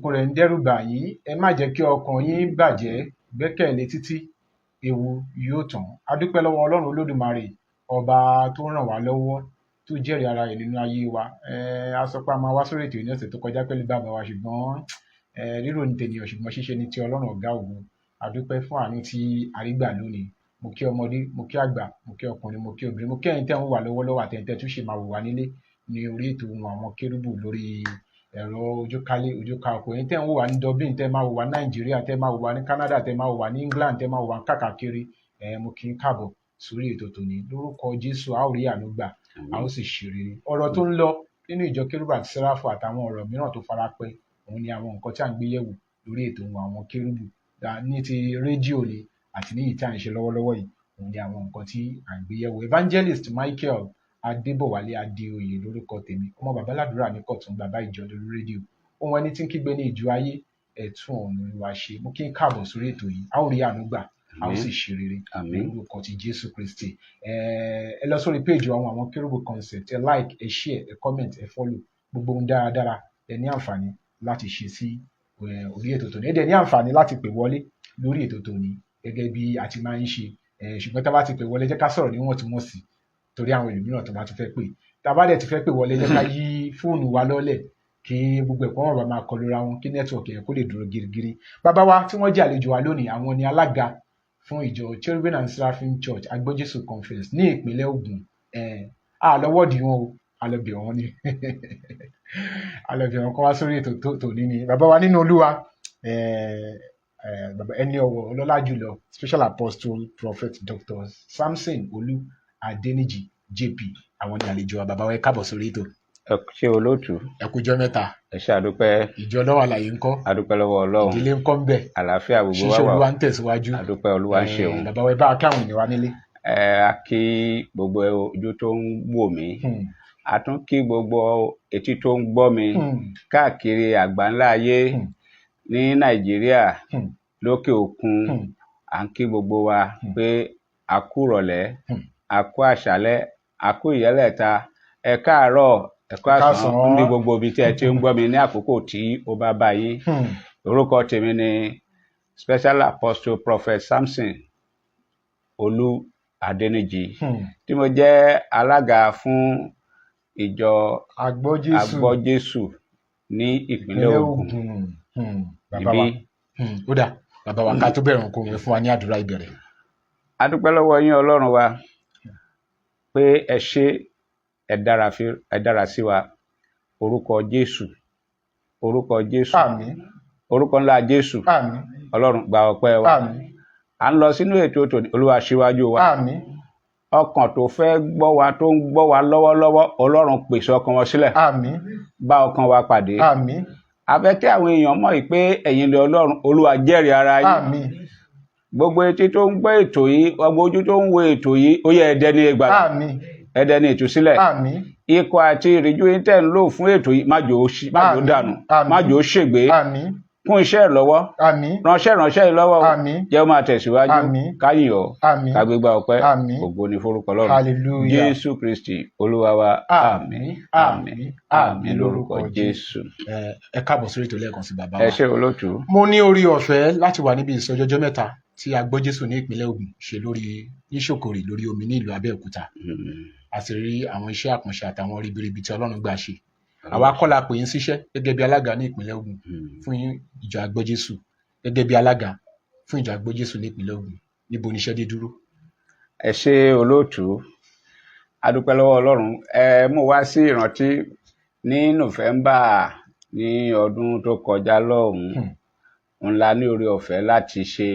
òkùnkùn rẹ̀ ń dẹ́rù bà yín. Ẹ má jẹ́ kí ọkàn yín bàjẹ́, gbẹ́kẹ̀lé títí ewu yóò tán. A dúpẹ́ lọ́wọ́ Ọlọ́run Olódùmarè, ọba tó ràn wá lọ́wọ́, tó jẹ́rìí ara rẹ̀ nínú ayé wa. A sọ pé a máa wá sórí ètò ní ọ̀sẹ̀ tó kọjá pẹ̀lú bàbá wa, ṣùgbọ́n rírò ní tènìyàn, ṣùgbọ́n ṣíṣe ní ti Ọlọ́run ọ̀gá ògo. A dúpẹ́ fún àánú tí a rí gbà lónìí. Mo kí ọmọdé, mo kí àgbà, mo kí ọkùnrin, mo kí obìnrin, mo kí ẹ̀yin tẹ́ ń wò wá lọ́wọ́lọ́wọ́ àti ẹ̀yin tẹ́ tún ṣì máa wò wá nílé ní orí ètò ohun àwọn kérúbù lórí ẹ̀rọ ojúkálé ojúka ọkọ̀. Ẹ̀yin tẹ́ ń wò wá ní Dublin, tẹ́ máa wò wá ní Nàìjíríà, tẹ́ máa wò wá ní Canada, tẹ́ máa wò wá ní England, tẹ́ máa wò wá káàkiri, mo kí n káàbọ̀ sórí ètò tòní. Lórúkọ Jésù, a ó rí àánú gbà, a ó sì ṣe rere. Ọ̀rọ̀ tó ń lọ nínú ìjọ kérúbù àti sẹ́ráfù àtàwọn ọ̀rọ̀ mìíràn tó fara pẹ́, òun ni àwọn nǹkan tí à ń gbé yẹ̀wò lórí ètò ohun àwọn kérúbù ní ti rédíò ni àti ní ìyí tí à ń ṣe lọ́wọ́lọ́wọ́ yìí. Òun ni àwọn nǹkan tí à ń gbé yẹ̀wò. Evangelist Michael Adébọ̀wálé Adéoyè lórúkọ tèmi, ọmọ bàbá ládùúrà ní Kọ̀tún, bàbá ìjọ lórí rédíò ohun ẹni tí ń kígbe ní ìjọ ayé, ẹ̀tún ọ̀run Olúwa ṣe. Mo kí n káàbọ̀ sórí ètò yìí. A ó rí àánú gbà, a ó sì ṣe rere lórúkọ ti Jésù Kristi. Ẹ lọ sórí péèjì àwọn kérúbù concept, ẹ like, ẹ share, ẹ comment, ẹ follow. Gbogbo ohun dáradára ẹ ní àǹfààní láti ṣe sí orí ètò tòní. Ẹ dẹ̀ ní àǹfààní láti pè wọlé lórí ètò tòní gẹ́gẹ́ bí a ti máa ń ṣe. Ṣùgbọ́n tá a bá ti pè wọlé, jẹ́ ká sọ̀rọ̀ níwọ̀ntúnwọ̀nsì, torí àwọn ẹlòmíràn tó bá tún fẹ́ pè. Tá a bá dẹ̀ ti fẹ́ pè wọlé, jẹ́ ká yí fóònù wa lọ́lẹ̀ kí gbogbo ẹ̀kọ́ wọn bá máa kọlu ra wọn, kí network yẹn kó lè dúró girigiri. Bàbá wa tí wọ́n jẹ́ àlejò wa lónìí, àwọn ni alága fún ìjọ Cherubim and Seraphim Church Agbọ́jésù Conference ní ìpínlẹ̀ Ògùn. Àlọ́wọ́dì wọn o, àlọ́bẹ̀ wọn ni, àlọ́bẹ̀ wọn kọ́ wá sórí ètò tòní ni. Bàbá wa nínú Olúwa, bàbá ẹni ọ̀wọ̀ ọlọ́lá jùlọ, Special Apostle Prophet Dr. Samson Olú Adéníjì JP, àwọn ni àlejò wa. Bàbá wa, ẹ káàbọ̀ sórí ètò. Ẹ ṣé, olóòtú. Ẹ kújọ́ mẹ́ta. Ẹ ṣé, àdúpẹ́. Ìjọ lọ́wọ́ àlàyé ńkọ́? Àdúpẹ́ lọ́wọ́ Ọlọ́run. Ìdílé ńkọ́ ń bẹ̀? Àlàáfíà gbogbo wa Ṣíṣe wà. Olúwa ń tẹ̀síwájú. Àdúpẹ́, Olúwa ń ṣeun. Bàbá wa, ẹ bá a káwọn ènìyàn wa nílé. Ẹ a kí gbogbo ojú tó ń wò mí, a tún kí gbogbo etí tó ń gbọ́ mi káàkiri àgbáńlá ayé, ní Nàìjíríà, lókè òkun. À ń kí gbogbo wa pé a kú ìrọ̀lẹ́, a kú àṣálẹ́, a kú ìyálẹ̀ta, ẹ káàárọ̀, ẹ kú àsán Káàsán. ní gbogbo ibi tí ẹ ti ń gbọ́ mi ní àkókò tí ó bá bá yín. Orúkọ tèmi ni Special Apostle Prophet Samson Olú Adéníjì, tí mo jẹ́ alága fún ìjọ Agbọ́jésù. Agbọ́jésù ní ìpínlẹ̀ ìpínlẹ̀ Ògùn. Ògùn. Bàbá wa. Níbí. Ó dà, bàbá wa, ká tó bẹ̀rẹ̀ nǹkan, ẹ fún wa ní àdúrà ìbẹ̀rẹ̀. A dúpẹ́ lọ́wọ́ yín, Ọlọ́run wa, pé ẹ ṣé, ẹ dára sí wa. Orúkọ Jésù, orúkọ Jésù, Àmín. orúkọ ńlá Jésù. Àmín. Ọlọ́run, gba ọpẹ́ wa. Àmín. À ń lọ sínú ètò tòní, Olúwa ṣíwájú wa. Àmín. Ọkàn tó fẹ́ gbọ́ wa, tó ń gbọ́ wa lọ́wọ́lọ́wọ́, Ọlọ́run, pèsè ọkàn wọn sílẹ̀. Àmín. Bá ọkàn wa pàdé. Àmín. A fẹ́ kí àwọn èèyàn mọ̀ pé ẹ̀yin lè Ọlọ́run. Olúwa, jẹ́rìí ara yín. Àmín. Gbogbo etí tó ń gbọ́ ètò yìí, gbogbo ojú tó ń wo ètò yìí, ó yẹ ẹdẹ ní ìgbàlà, Àmín. ẹdẹ ní ìtúsílẹ̀. Àmín. Ikọ̀ àti ìríjú yín tẹ̀ ń lò fún ètò yìí, má jò ó Àmín. dànù. Àmín. Má jò ó ṣègbé. Àmín. Kún iṣẹ́ ẹ̀ lọ́wọ́. Àmín. Ránṣẹ́ ránṣẹ́ yìí lọ́wọ́ o. Àmín. Jẹ́ ó máa tẹ̀síwájú. Àmín. Káyìn ọ́. Àmín. Kágbégbá ọpẹ́. Àmín. Ògo ni forúkọ Ọlọ́run. Hallelujah. Jésù Kristi Olúwa wa. Àmín, àmín, àmín lórúkọ Jésù. Ẹ káàbọ̀ sórí ètò lẹ́ẹ̀kan sí, bàbá Ẹ wa. ṣé, olóòtú. Mo ní orí ọ̀fẹ́ láti wà níbi ìsọjí ọjọ́ 3 tí a gbọ́ Jésù ní ìpínlẹ̀ Ògùn ṣe lórí ní Ṣòkòrì lórí omi ní ìlú Abẹ́òkúta. A sì rí àwọn iṣẹ́ àkànṣe àtàwọn ribiribi tí Ọlọ́run gbà ṣe. Àwa kọ́ la pè yín síṣẹ́ gẹ́gẹ́ bí alága ní ìpínlẹ̀ Ògùn fún ìjọ Agbọ́jésù, gẹ́gẹ́ bí alága fún ìjọ Agbọ́jésù ní ìpínlẹ̀ Ògùn. Níbo níṣẹ́ dé dúró? Ẹ ṣé, olóòtú. A dúpẹ́ lọ́wọ́ Ọlọ́run. Ẹ mú wá sí ìrántí ní November ní ọdún tó kọjá lọ́hùnún ńlá ní oore ọ̀fẹ́ láti ṣe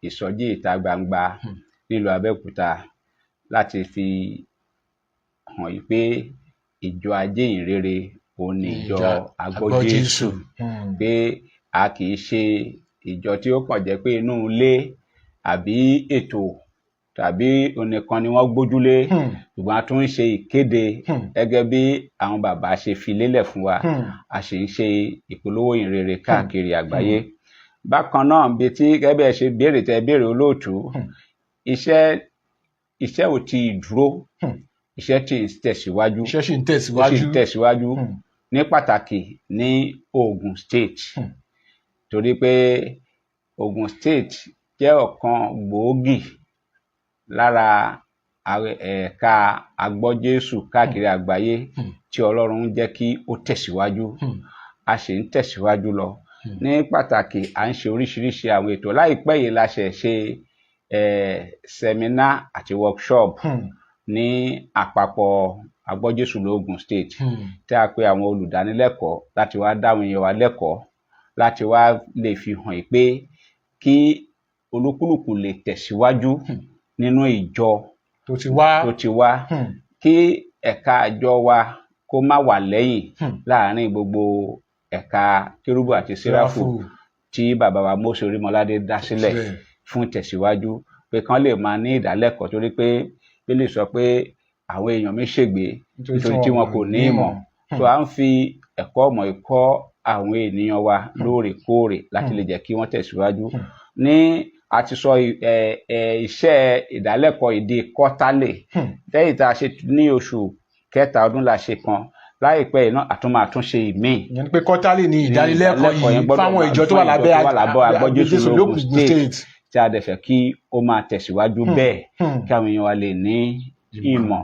ìsọjí ìta gbangba nílùú Abẹ́òkúta láti fi hàn yí pé ìjọ ajíhìnrere òun ni ìjọ Agbọ́jésù, pé a kì í ṣe ìjọ tí ó kàn jẹ́ pé inú ilé àbí ètò tàbí onìkan ni wọ́n gbójúlé, ṣùgbọ́n a tún ń ṣe ìkéde gẹ́gẹ́ bí àwọn bàbá ṣe fi lélẹ̀ fún wa. A sì ń ṣe ìpolówó ìhìnrere káàkiri àgbáyé. Bákan náà, bí tí gẹ́gẹ́ bí ẹ ṣe béèrè, tẹ́ béèrè, olóòtú, iṣẹ́ ò tí ì dúró. Iṣẹ́ tí ń tẹ̀síwájú. Iṣẹ́ sì ń Ó sì tẹ̀síwájú. ń tẹ̀síwájú, ní pàtàkì ní Ogun State. Torí pé Ogun State jẹ́ ọ̀kan gbòógì lára ẹ̀ka agbọ́jésù káàkiri àgbáyé tí Ọlọ́run ń jẹ́ kí ó tẹ̀síwájú. A sì ń tẹ̀síwájú lọ. Ní pàtàkì, à ń ṣe oríṣiríṣi àwọn ètò. Láìpẹ́ yìí la ṣẹ̀ ṣe seminar àti workshop ní àpapọ̀ agbọ́jésù l'Ógùn State, tí a pe àwọn olùdánilẹ́kọ̀ọ́ láti wá dáwọn èèyàn wa lẹ́kọ̀ọ́, láti wá lè fi hàn yìí pé kí olúkúlùkù lè tẹ̀síwájú nínú ìjọ tó ti wá, tó ti wá, kí ẹ̀ka àjọ wa kó má wà lẹ́yìn láàárín gbogbo ẹ̀ka kérúbù àti séráfù tí bàbá wa Mósè Orímọládé dá sílẹ̀ fún ìtẹ̀síwájú, pé kán lè máa ní ìdálẹ́kọ̀ọ́, torí pé Bíbélì sọ pé àwọn èèyàn mi ṣègbé nítorí tí wọn kò ní ìmọ̀. So à ń fi ẹ̀kọ́ ọmọ ẹ̀kọ́ àwọn ènìyàn wa lóòrèkóòrè láti lè jẹ́ kí wọ́n tẹ̀síwájú. Ní a ti sọ iṣẹ́ ìdálẹ́kọ̀ọ́ ìdí kọ́tálè lẹ́yìn tá a ṣe ní oṣù kẹta ọdún la ṣe kan. Láìpẹ́ yìí náà, a tún máa tún ṣe ìmíì. Ìyẹn ni pé quarterly ni ìdánilẹ́kọ̀ọ́ yìí fáwọn ìjọ tó wà lábẹ́ Agbọ́jésù l'Ógùn State, tí a dẹ̀ fẹ́ kí ó máa tẹ̀síwájú bẹ́ẹ̀, kí àwọn èèyàn wa lè ní ìmọ̀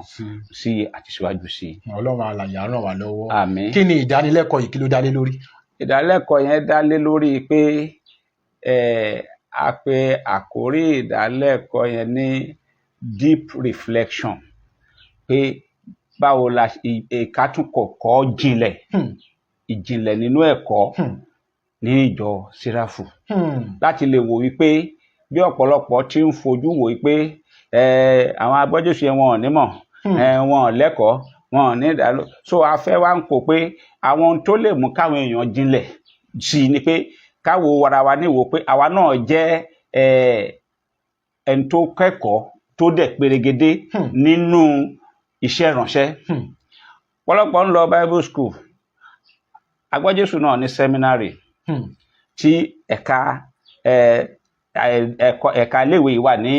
sí àti síwájú sí i. Ọlọ́run alàyè á ràn wá lọ́wọ́. Àmín. Kí ni ìdánilẹ́kọ̀ọ́ yìí, kí ló dá lé lórí? Ìdánilẹ́kọ̀ọ́ yẹn dá lé lórí pé a pe àkórí ìdánilẹ́kọ̀ọ́ yẹn ní deep reflection, pé báwo la ìkátúnkọ̀kọ́ jinlẹ̀, ìjìnlẹ̀ nínú ẹ̀kọ́ ní ìjọ Séráfù, láti lè wò wípé bí ọ̀pọ̀lọpọ̀ ti ń fojú wò wípé àwọn agbọ́jọ́sọ yẹn, wọn ò nímọ̀, wọn ò lẹ́kọ̀ọ́, wọn ò ní ìdálò. So a fẹ́ wá ń kó pé àwọn ohun tó lè mú káwọn èèyàn jinlẹ̀ sí i ni pé káwo wara wa níwò pé àwa náà jẹ́ ẹni tó kẹ́kọ̀ọ́ tó dẹ̀ perégedé nínú iṣẹ́ ìránṣẹ́. Pọ̀lọpọ̀ ń lọ Bible school, agbọ́jésù náà ní seminary tí ẹ̀ka ẹ̀ka iléèwé yìí wà ní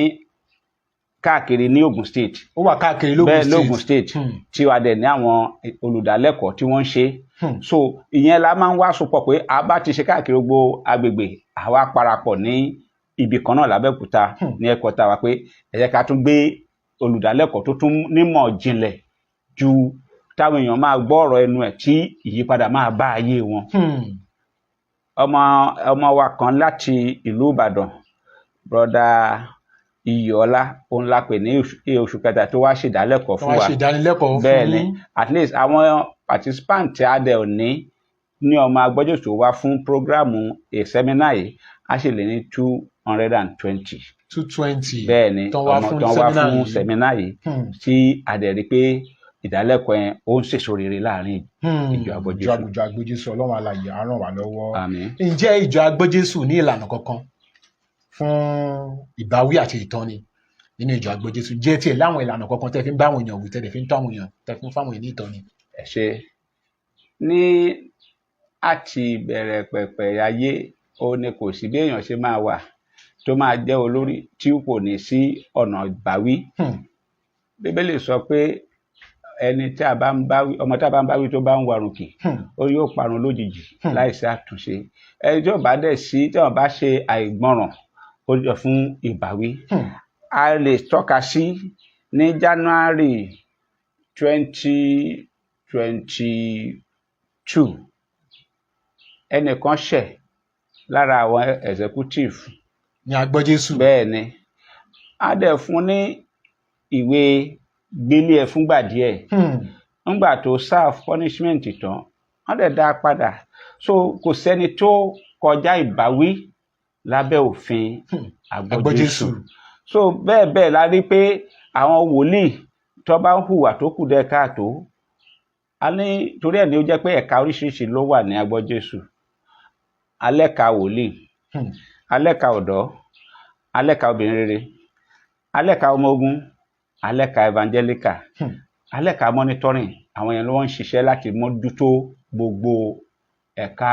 káàkiri ní Ogun State. Ó wà káàkiri l'Ógùn Bẹ́ẹ̀, State. l'Ógùn State, tí wàá dẹ̀ ní àwọn olùdálẹ́kọ̀ọ́ tí wọ́n ń ṣe. So ìyẹn la máa ń wá sopọ̀ pé a bá ti ṣe káàkiri gbogbo agbègbè, àwa parapọ̀ ní ibì kan náà l'Abẹ́òkúta ní ẹ̀kọ́ tá a wá pé ẹ jẹ́ ká tún gbé olùdálẹ́kọ̀ọ́ tó tún nímọ̀ jinlẹ̀ ju, táwọn èèyàn máa gbọ́ ọ̀rọ̀ ẹnu ẹ̀ tí ìyípadà máa bá ayé wọn. Ọmọ wa kan láti ìlú Ìbàdàn, Brother Iyọlá, òun la pè ní oṣù kẹta tó wá ṣèdálẹ́kọ̀ọ́ Tó fún wá wa. ṣe ìdánilẹ́kọ̀ọ́ fún Bẹ́ẹ̀ ni, at least àwọn participant tí a dẹ̀ ní ọmọ agbọ́jọ́sọ wá fún program seminar yìí, a sì lè ní 220. 220. Bẹ́ẹ̀ ni. Tán wá Ọmọ fún tán wá seminar fún yìí. seminar yìí, tí a dẹ̀ rí pé ìdálẹ́kọ̀ọ́ yẹn ó ń sèso rere láàrin ìjọ Agbọ́jésù. Ìjọ Agbọ́jésù. Ọlọ́run alààyè á ràn wá lọ́wọ́. Àmín. Ǹjẹ́ ìjọ Agbọ́jésù ní ìlànà kankan fún ìbáwí àti ìtọ́ni nínú ìjọ Agbọ́jésù? Jẹ́ tiẹ̀ láwọn ìlànà kankan tẹ́ fi ń bá àwọn èèyàn wí, tẹ́ fi ń tọ́ àwọn èèyàn, tẹ́ fi ń fáwọn èèyàn ní ìtọ́ni? Ẹ ṣe. Ní àti ìbẹ̀rẹ̀ pẹ̀pẹ̀ ayé, ó ní kò sí bí èèyàn ṣe máa wà tó máa jẹ́ olórí tí kò ní sí ọ̀nà ìbáwí. Bíbélì sọ pé ẹni tí a bá ń báwí, ọmọ tí a bá ń báwí tó bá ń warùn kì, ó yóò parun lójijì láìsí àtúnṣe. Ẹni tí ò bá dẹ̀ sí, tí wọn bá ṣe àìgbọràn, ó jọ fún ìbáwí. A lè tọ́ka sí ní January 2022, ẹnìkan ṣẹ̀ lára àwọn executive Ní Agbọ́jésù. Bẹ́ẹ̀ ni, a dẹ̀ fún ní ìwé gbélé ẹ fúngbà díẹ̀. Ńgbà tó serve punishment tán, wọ́n dẹ̀ dá a padà. So kò sẹ́ni tó kọjá ìbáwí lábẹ́ òfin Agbọ́jésù. Agbọ́jésù. So bẹ́ẹ̀ bẹ́ẹ̀ la rí pé àwọn wòlíì tó bá ń hùwà tó kù díẹ̀ káàtó, a ní, torí ẹ̀ ní ó jẹ́ pé ẹ̀ka oríṣiríṣi ló wà ní Agbọ́jésù. Alẹ́ka wòlíì, alẹ́ka ọ̀dọ́, alẹ́ka obìnrin rere, alẹ́ka ọmọ ogun, alẹ́ka evangelical, alẹ́ka monitoring. Àwọn yẹn ló ń ṣiṣẹ́ láti mójútó gbogbo ẹ̀ka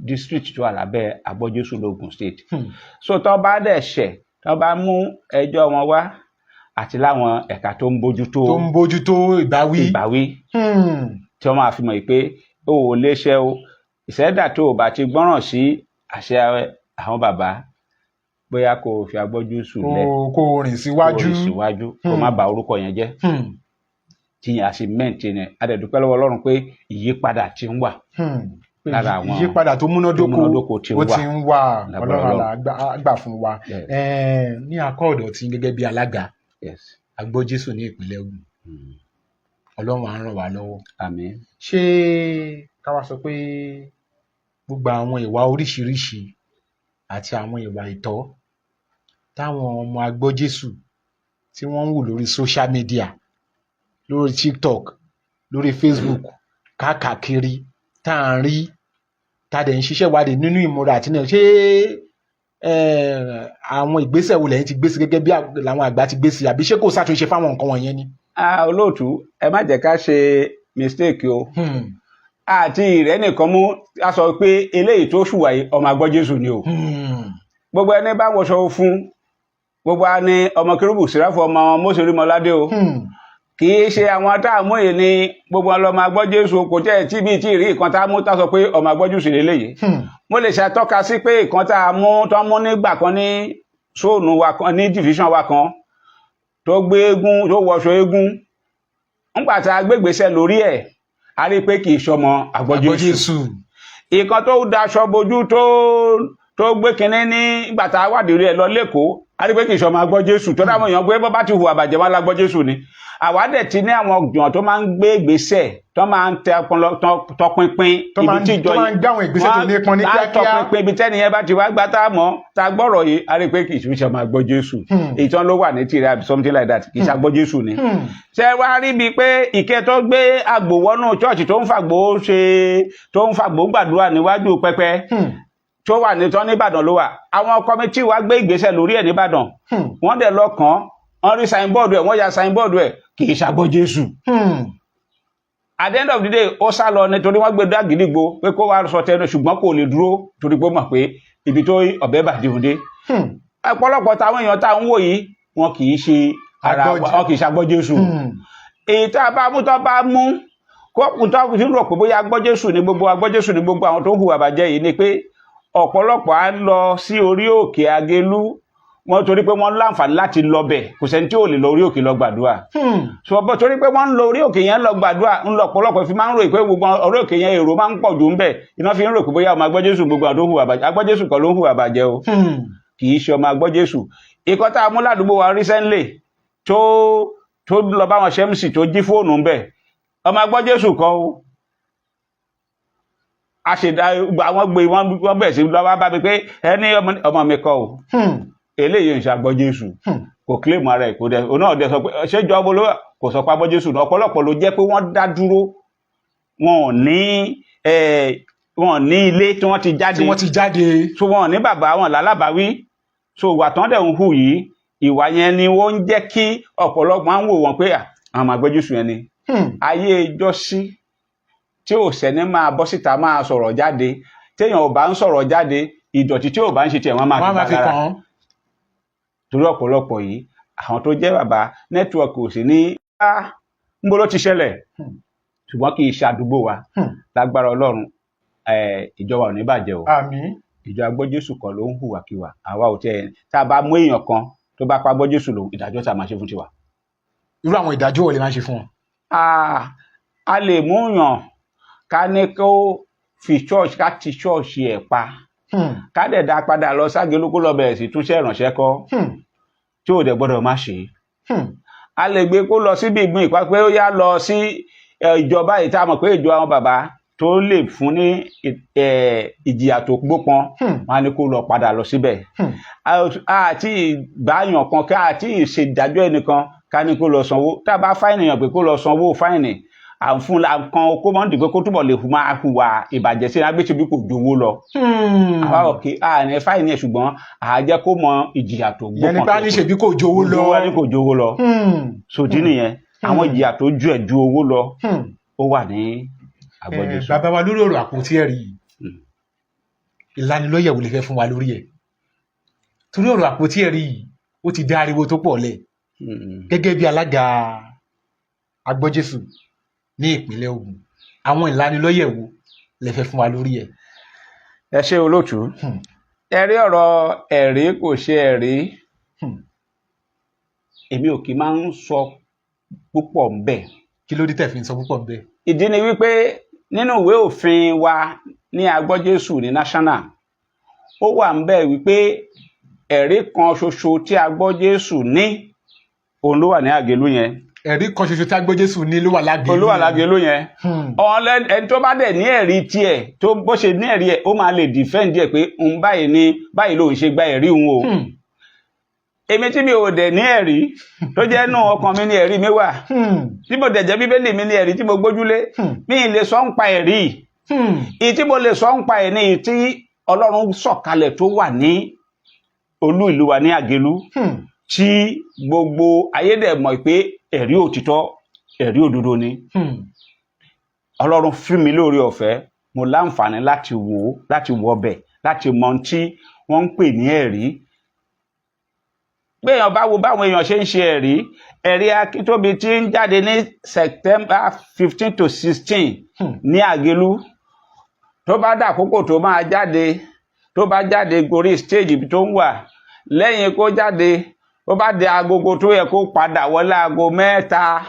district tó wà lábẹ́ Agbọ́jésù l'Ógùn State. So tó bá dẹ̀ ṣẹ̀, tó bá mú ẹjọ́ wọn wá, àti láwọn ẹ̀ka tó ń bójútó tó ń bójútó ìbáwí. Ìbáwí, tí wọ́n máa fi mọ̀ pé o ò lè ṣe o ìṣẹ́dá tó o bá ti gbọ́ràn sí Àṣẹ àwọn bàbá, bóyá kò fi Agbọ́jésù Kó lẹ̀, kó rìn síwájú. Kó rìn síwájú, kó má bà orúkọ yẹn jẹ́. Tí yẹn a sì mẹ́ǹtì ni. A dẹ̀ dúpẹ́ lọ́wọ́ Ọlọ́run pé ìyípadà ti ń wà lára àwọn Ìyípadà tó múnádóko tó múnádóko ti ń ó wà. ti ń wà. Lágbára Ọlọ́run Ọlọ́run. á gbà fún wa. Yes. Ní akọ́ ọ̀dọ̀ tí gẹ́gẹ́ bí alága Agbọ́jésù ní ìpínlẹ̀ Ògùn, Ọlọ́run á ràn wá lọ́wọ́. Àmín. Ṣé ká wá sọ pé gbogbo àwọn ìwà oríṣiríṣi àti àwọn ìwà ìtọ́ táwọn ọmọ Agbọ́jésù tí wọ́n ń wù lórí social media, lórí TikTok, lórí Facebook káàkiri, tá à ń rí, tá a dẹ̀ ń ṣiṣẹ́ ìwádìí nínú ìmúra àti náà, ṣé àwọn ìgbésẹ̀ wo lẹ́yìn ti gbé sí gẹ́gẹ́ bí làwọn àgbà ti gbé sí, àbí ṣé kò ṣàtúnṣe fáwọn nǹkan wọ̀nyẹn ni? Ah, olóòtú, ẹ má jẹ́ ká ṣe mistake o. Àti ìrẹ́ nìkan mú a sọ pé eléyìí tó ṣùwà yìí, ọmọ Agbọ́jésù ni o. Gbogbo ẹni bá wọṣọ fún gbogbo wa ní ọmọ Kérúbù Séráfù, ọmọ Mósè Orímọládé o. Kì í ṣe àwọn tá a mú yìí ní gbogbo wọn lọmọ Agbọ́jésù. Kò tẹ́ tí bíi tí ì rí ìkan tá a mú tá a sọ pé ọmọ Agbọ́jésù lélẹ́yìí. Mo lè ṣàtọ́ka sí pé ìkan tá a mú tó mú nígbà kan ní zone wa kan, ní division wa kan, tó gbé eégún, tó wọṣọ eégún, ńgbà tá a gbégbèsè lórí ẹ̀, a rí i pé kì í ṣọmọ Agbọ́jésù. Agbọ́jésù. Ìkan tó daṣọ bojú, tó gbé kinní ní ìgbà tá a wádìí rẹ̀ lọ lẹ́kọ̀ọ́, a rí i pé kì í ṣọmọ Agbọ́jésù. Tó dáwọn èèyàn pé bọ́ bá ti hùwà bàjẹ́ wọn lágbọ́jésù ni. Àwa dẹ̀ ti ní àwọn ọ̀gbọ̀n tó máa ń gbé ìgbésẹ̀, tó máa ń tẹ ọpọlọ tọpinpin Tó ibi máa ń tí ìjọ tó máa ń gbé àwọn ìgbésẹ̀ tó nípọn ní á kíákíá. tọpinpin ibi tẹ́ni yẹn bá ti wá gbá tá a mọ̀ tá a gbọ́rọ̀ yìí, a rí i pé kì í ṣe ọmọ Agbọ́jésù. Ìtàn ló wà ní tìrẹ àbí something like that, kì í ṣe Agbọ́jésù ni. Ṣé wàá rí bíi pé ìkẹ́ tó gbé àgbò wọnú church, tó ń fàgbò ṣe, tó ń fàgbò gbàdúrà níwájú pẹpẹ, tó wà ní tán nìbàdàn ló wà, àwọn committee wa gbé ìgbésẹ̀ lórí ẹ̀ nìbàdàn. Wọ́n dẹ̀ lọ kàn án, wọ́n rí signboard ẹ̀, wọ́n ya signboard ẹ̀, kì í ṣàgbọ́jésù. At the end of the day, ó sá lọ nítorí wọ́n gbé dágídígbò pé kó wá sọ tẹnu, ṣùgbọ́n kò lè dúró torí pé ó mọ̀ pé ibi tó ọ̀bẹ bàdé òde. Ọ̀pọ̀lọpọ̀ táwọn èèyàn tá à ń wò yìí, wọn kì í ṣe ara wọn, kì í ṣàgbọ́jésù. Èyí tá a bá mú, tó bá mú kó tó fi rò pé bóyá Agbọ́jésù ni gbogbo Agbọ́jésù ni gbogbo àwọn tó ń hùwà bàjẹ́ yìí ni pé ọ̀pọ̀lọpọ̀ á lọ sí orí òkè Agelu wọn torí pé wọ́n láǹfààní láti lọ bẹ̀. Kò sẹ́ni tí ò lè lọ orí òkè lọ gbàdúrà. Sọ bọ́ torí pé wọ́n ń lọ orí òkè yẹn lọ gbàdúrà, ń lọ ọ̀pọ̀lọpọ̀ fi máa ń rò pé gbogbo orí òkè yẹn, èrò máa ń pọ̀ jù ń bẹ̀, iná fi ń rò pé bóyá ọmọ Agbọ́jésù gbogbo àwọn tó ń hùwà bàjẹ́. Agbọ́jésù kọ́ ló ń hùwà bàjẹ́ o. Kì í ṣe ọmọ Agbọ́jésù. Ikọ́ tá a mú ládùúgbò wa recently tó lọ bá wọn ṣẹ́mùsì, tó jí fóònù ń bẹ̀, ọmọ Agbọ́jésù kọ́ o. A ṣe dá àwọn gbé wọn, wọn bẹ̀ sí lọ́wọ́ bá mi pé ẹni ọmọ mi kọ́ o. Eléyìí ń ṣe Agbọ́jésù. Kò claim ara ẹ̀, kò dẹ̀ òun náà dẹ̀ sọ pé ṣé ìjọba olówó kò sọ pé Agbọ́jésù náà. Ọ̀pọ̀lọpọ̀ ló jẹ́ pé wọ́n dá dúró, wọn ò ní ilé tí wọ́n ti jáde Tí wọ́n ti jáde. So wọn ò ní bàbá wọn lálábàáwí. So ìwà tán dẹ̀ ń hù yìí, ìwà yẹn ni wọ́n ń jẹ́ kí ọ̀pọ̀lọpọ̀ máa ń wò wọ́n pé àwọn ọmọ Agbọ́jésù yẹn ni. Ayé ìjọsí tí ò sẹ́ni máa bọ́ síta máa sọ̀rọ̀ jáde, téèyàn ò bá ń sọ̀rọ̀ jáde, ìdọ̀tí tí ò bá ń ṣe tiẹ̀, wọ́n máa Wọ́n á máa fi fi bá lára. kàn án. Torí ọ̀pọ̀lọpọ̀ yìí, àwọn tó jẹ́ bàbá, network ò sí ní ń bó ló ti ṣẹlẹ̀, ṣùgbọ́n kì í ṣe àdúgbò wa. Lágbára Ọlọ́run, ìjọba ò ní bàjẹ́ o. Àmín. Ìjọ Agbọ́jésù kan ló ń hùwàkiwà. Àwa ò tẹ tá a bá mú èèyàn kan tó bá pa Agbọ́jésù lòun, ìdájọ́ tá a máa ṣe fún tiwa. Irú àwọn ìdájọ́ wo lè máa ṣe fún wọn? A lè mú yàn ká ní kó fi church, ká ti church ẹ̀ pa, ká dẹ̀ dá padà lọ ságelu, kó lọ bẹ̀rẹ̀ sí túnṣẹ́ ìrànṣẹ́ kọ́, tí ò dẹ̀ gbọ́dọ̀ má ṣe. A lè gbé kó lọ síbi ìgbín ìpa pé ó yá lọ sí ìjọba yìí tá a mọ̀ pé ìjọ àwọn bàbá tó lè fún ní ìjìyà tó gbópọn, wọn á ní kó lọ padà lọ síbẹ̀. Àti ìgbàyàn kan ká àti ìṣèdájọ́ ẹnìkan ká ní kó lọ sanwó. Tá a bá fine yàn pé kó lọ sanwó fine, à ń fún la kan kó mọ́ ní pé kó túbọ̀ lè máa hùwà ìbàjẹ́ sí agbésíbí kò jowó lọ. Àwa òkè àní fine ẹ̀, ṣùgbọ́n à jẹ́ kó mọ ìjìyà tó gbópọn. Ìyẹn nípa ní ṣèbí kò jowó lọ. Wá ní kò jowó lọ. Sòdí nìyẹn, àwọn ìjìyà tó ju ẹ̀ ju owó lọ, ó wà ní Agbọ́jésù. Bàbá wa, lórí ọ̀rọ̀ àpótí ẹ̀rí yìí, ìlanilọ́yẹ̀ wo lè fẹ́ fún wa lórí ẹ̀? Torí ọ̀rọ̀ àpótí ẹ̀rí yìí, ó ti dá ariwo tó pọ̀ lẹ̀. Gẹ́gẹ́ bí alága Agbọ́jésù ní ìpínlẹ̀ Ògùn, àwọn ìlanilọ́yẹ̀ wo lè fẹ́ fún wa lórí ẹ̀? Ẹ ṣé, olóòtú. Ẹ rí ọ̀rọ̀ ẹ̀rí kò ṣe ẹ̀rí, èmi ò kì í máa ń sọ púpọ̀ ńbẹ̀. Kí ló dé tẹ̀ fi ń sọ púpọ̀ ńbẹ̀? Ìdí ni wípé nínú ìwé òfin wa ní Agbọ́jésù ní national, ó wà ńbẹ̀ wípé ẹ̀rí kan ṣoṣo tí Agbọ́jésù ní, òun ló wà ní Àgélú yẹn. Ẹ̀rí kan ṣoṣo tí Agbọ́jésù ní ló wà lágẹ̀lú? Òun ló wà lágélú yẹn. Ẹni tó bá dẹ̀ ní ẹ̀rí tiẹ̀, tó bó ṣe ní ẹ̀rí ẹ̀, ó máa lè defend ẹ̀ pé òun báyìí ni, báyìí lòun ṣe gba ẹ̀rí òun o. Èmi tí mi ò dẹ̀ ní ẹ̀rí, tó jẹ́ nù ọkàn mi ní ẹ̀rí mi wà, tí mo dẹ̀ jẹ́ Bíbélì mi ní ẹ̀rí tí mo gbójúlé, mi ì lè sọ ń pa ẹ̀rí. Ìyí tí mo lè sọ ń pa ẹ̀ ní ìyí tí Ọlọ́run sọ̀kalẹ̀ tó wà ní olú ìlú wa ní Àgélú, tí gbogbo ayé dẹ̀ mọ̀ pé ẹ̀rí òtítọ́, ẹ̀rí òdodo ni. Ọlọ́run fún mi lóore ọ̀fẹ́, mo láǹfààní láti wò ó, láti wọ ọbẹ̀, láti mọ ohun tí wọ́n ń pè ní ẹ̀rí. Gbéèyàn bá wo báwọn èèyàn ṣe ń ṣe ẹ̀rí, ẹ̀rí Akíntóbi tí ń jáde ní September 15 to 16 ní Àgélú, tó bá dàkókò tó máa jáde, tó bá jáde gorí stage ibi tó ń wà, lẹ́yìn kó jáde, ó bá di agogo tó yẹ kó padà wọlé, aago 3,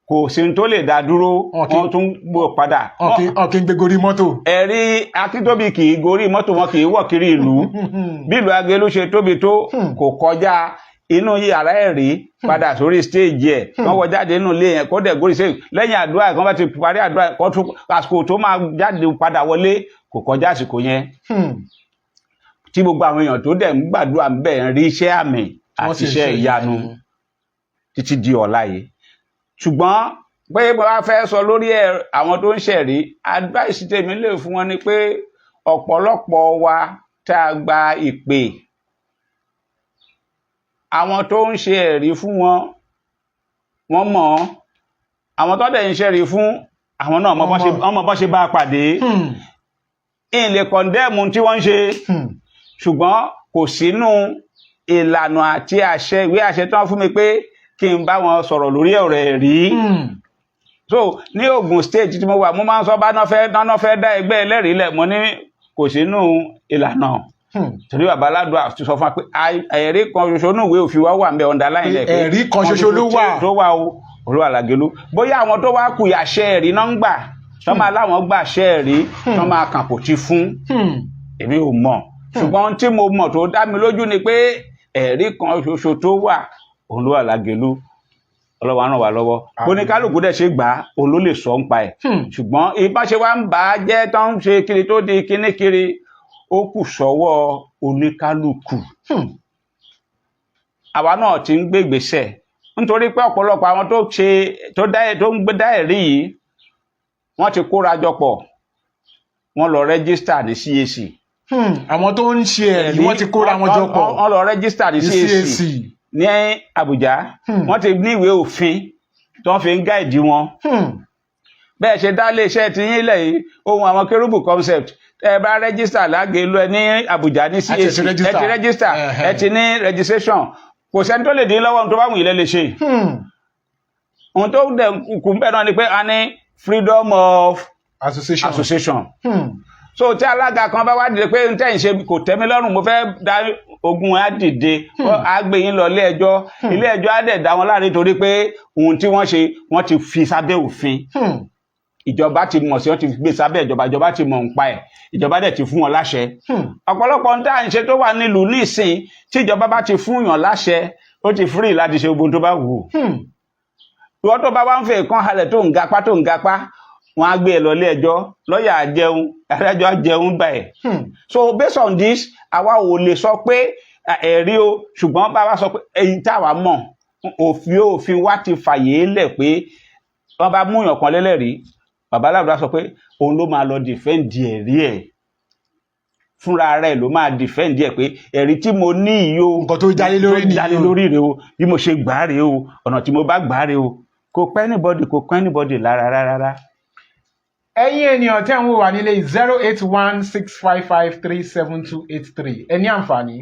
kò sí ní tó lè dá dúró. Wọ́n tún gbọ́ padà. Wọn kì í gbé gorí mọ́tò. Ẹ̀rí Akíntóbi kì í gorí mọ́tò, wọn kì í wọ̀ kiri ìlú. Bí ìlú Agelu ṣe tóbi tó, kò kọjá inú yàrá ẹ̀rí padà sórí stage ẹ̀. Wọ́n wọ jáde nínú ilé yẹn, kó dẹ̀ gorí stage lẹ́yìn àdúrà kan, bá ti parí àdúrà, kó tún àsìkò tó máa jáde padà wọlé, kò kọjá àsìkò yẹn, tí gbogbo àwọn èèyàn tó dẹ̀ ń gbàdúrà ń bẹ̀ ń rí iṣẹ́ àmì Wọ́n àti sì ń iṣẹ́ ṣe ìyanu títí di ọ̀la yìí. Ṣùgbọ́n pé mo bá fẹ́ sọ lórí ẹ̀, àwọn tó ń ṣẹ̀rí, advice tèmi lè fún wọn ni pé ọ̀pọ̀lọpọ̀ wa tá a gba ìpè, àwọn tó ń ṣe ẹ̀rí fún wọn, wọ́n mọ̀ ọ́. Àwọn tó dẹ̀ ń ṣẹ̀rí fún àwọn náà mọ̀ Wọ́n mọ̀. Wọ́n mọ̀ bọ́n ṣe bá a pàdé. Ìyìn lè condemn tí wọ́n ń ṣe, ṣùgbọ́n kò sínú ìlànà àti àṣẹ, ìwé àṣẹ tí wọ́n fún mi pé kí n bá wọn sọ̀rọ̀ lórí ọ̀rọ̀ ẹ̀rí. So ní Ogun State tí mo wà, mo máa ń sọ bá náà fẹ́ dá ẹgbẹ́ ẹlẹ́rìí lẹ̀, mo ní kò sínú ìlànà, torí bàbá aládùn ti sọ fún wa pé ẹ̀rí kan ṣoṣo ní ìwé òfin wa wà ń bẹ, underline rẹ̀ pé Ẹ̀rí kan ṣoṣo ló wà. Tó wà o, Olúwa làgẹ̀lú. Bóyá àwọn tó wá kù àṣẹ ẹ̀rí náà ń gbà, tó máa láwọn gbà àṣẹ ẹ̀rí, tó máa kàn kò ti fún, èmi ò mọ̀. Ṣùgbọ́n ohun tí mo mọ̀ tó dá mi lójú ni pé ẹ̀rí kan ṣoṣo tó wà, òun ló wà lágẹ̀lú. Ọlọ́wọ́ á ràn wá lọ́wọ́. Àmín. Oníkálukú dẹ̀ ṣe gbà á, òun ló lè sọ ń pa ẹ̀. Ṣùgbọ́n ìbá ṣe wá ń bà á jẹ́, tó ń ṣe kiri, tó di kíní kiri, ó kù sọ́wọ́ oníkálukú. Àwa náà ti ń gbé ìgbésẹ̀, nítorí pé ọ̀pọ̀lọpọ̀ àwọn tó ṣe tó dá tó ń gbé dá ẹ̀rí yìí, wọ́n ti kóra jọ pọ̀, wọ́n lọ register ní CAC. Àwọn tó ń ṣe ẹ̀rí, wọ́n ti kóra wọn jọ pọ̀. Wọ́n lọ register ní ní CAC CAC. Ní Àbújá. Wọ́n ti ní ìwé òfin tó ń fi ń guide wọn. Bẹ́ẹ̀ ṣe dá iléeṣẹ́ ti yín lẹ̀ yìí, ohun àwọn Kérúbù Concept, ẹ bá register lágẹ̀lú ẹ ní Àbújá ní A ti CAC, ti register. ẹ ti register, ẹ ti ní registration, kò sẹ́ni tó lè dín lọ́wọ́. Ohun tó bá wù yín lẹ́ lè ṣe. Ohun tó dẹ̀ kù ń bẹ̀ náà ni pé a ní freedom of association. Association. So tí alága kan bá wá dìde pé n tẹ́ ń ṣe kò tẹ́ mi lọ́rùn, mo fẹ́ dá ogun, á dìde, á gbé yín lọ ilé ẹjọ́, ilé ẹjọ́ á dẹ̀ dá wọn láre, torí pé ohun tí wọ́n ṣe, wọ́n ti fi sábẹ́ òfin. Ìjọba ti mọ̀ sí, wọ́n ti gbé sábẹ́ ìjọba, ìjọba ti mọ̀ nípa ẹ̀, ìjọba dẹ̀ ti fún wọn láṣẹ. Ọ̀pọ̀lọpọ̀ ń tá à ń ṣe tó wà nílùú nísìn, tí ìjọba bá ti fún yàn láṣẹ, ó ti free láti ṣe gbogbo tó bá wù ú. Ìwọ tó bá wá ń fẹ́ kán halẹ̀, tó ń gapá, tó ń gapá, wọn á gbé ẹ lọ ilé ẹjọ́, lọ́ọ̀yà á jẹun, adájọ́ á jẹun gbà ẹ̀. So based on this, àwa ò lè sọ pé ẹ̀rí o, ṣùgbọ́n bá wa sọ pé èyí táwa mọ̀, òfin wa ti fàyè lẹ̀ pé wọ́n bá mú yàn kan lẹ́lẹ́rìí, bàbá aláàbò sọ pé òun ló máa lọ defend ẹ̀rí ẹ̀, fúnra rẹ̀ ló máa defend ẹ̀ pé ẹ̀rí tí mo ní yìí o, Nǹkan tó jálé lórí tó jálé nìyí o. lórí rẹ̀ o, bí mo ṣe gbà á rèé o, ọ̀nà tí mo bá gbà á rèé o. Kò pẹ́ anybody, kò pẹ́ anybody lára rárá. Ẹ̀yin ènìyàn tẹ́ ń wò wá nílé, 08165537283, ẹ ní àǹfààní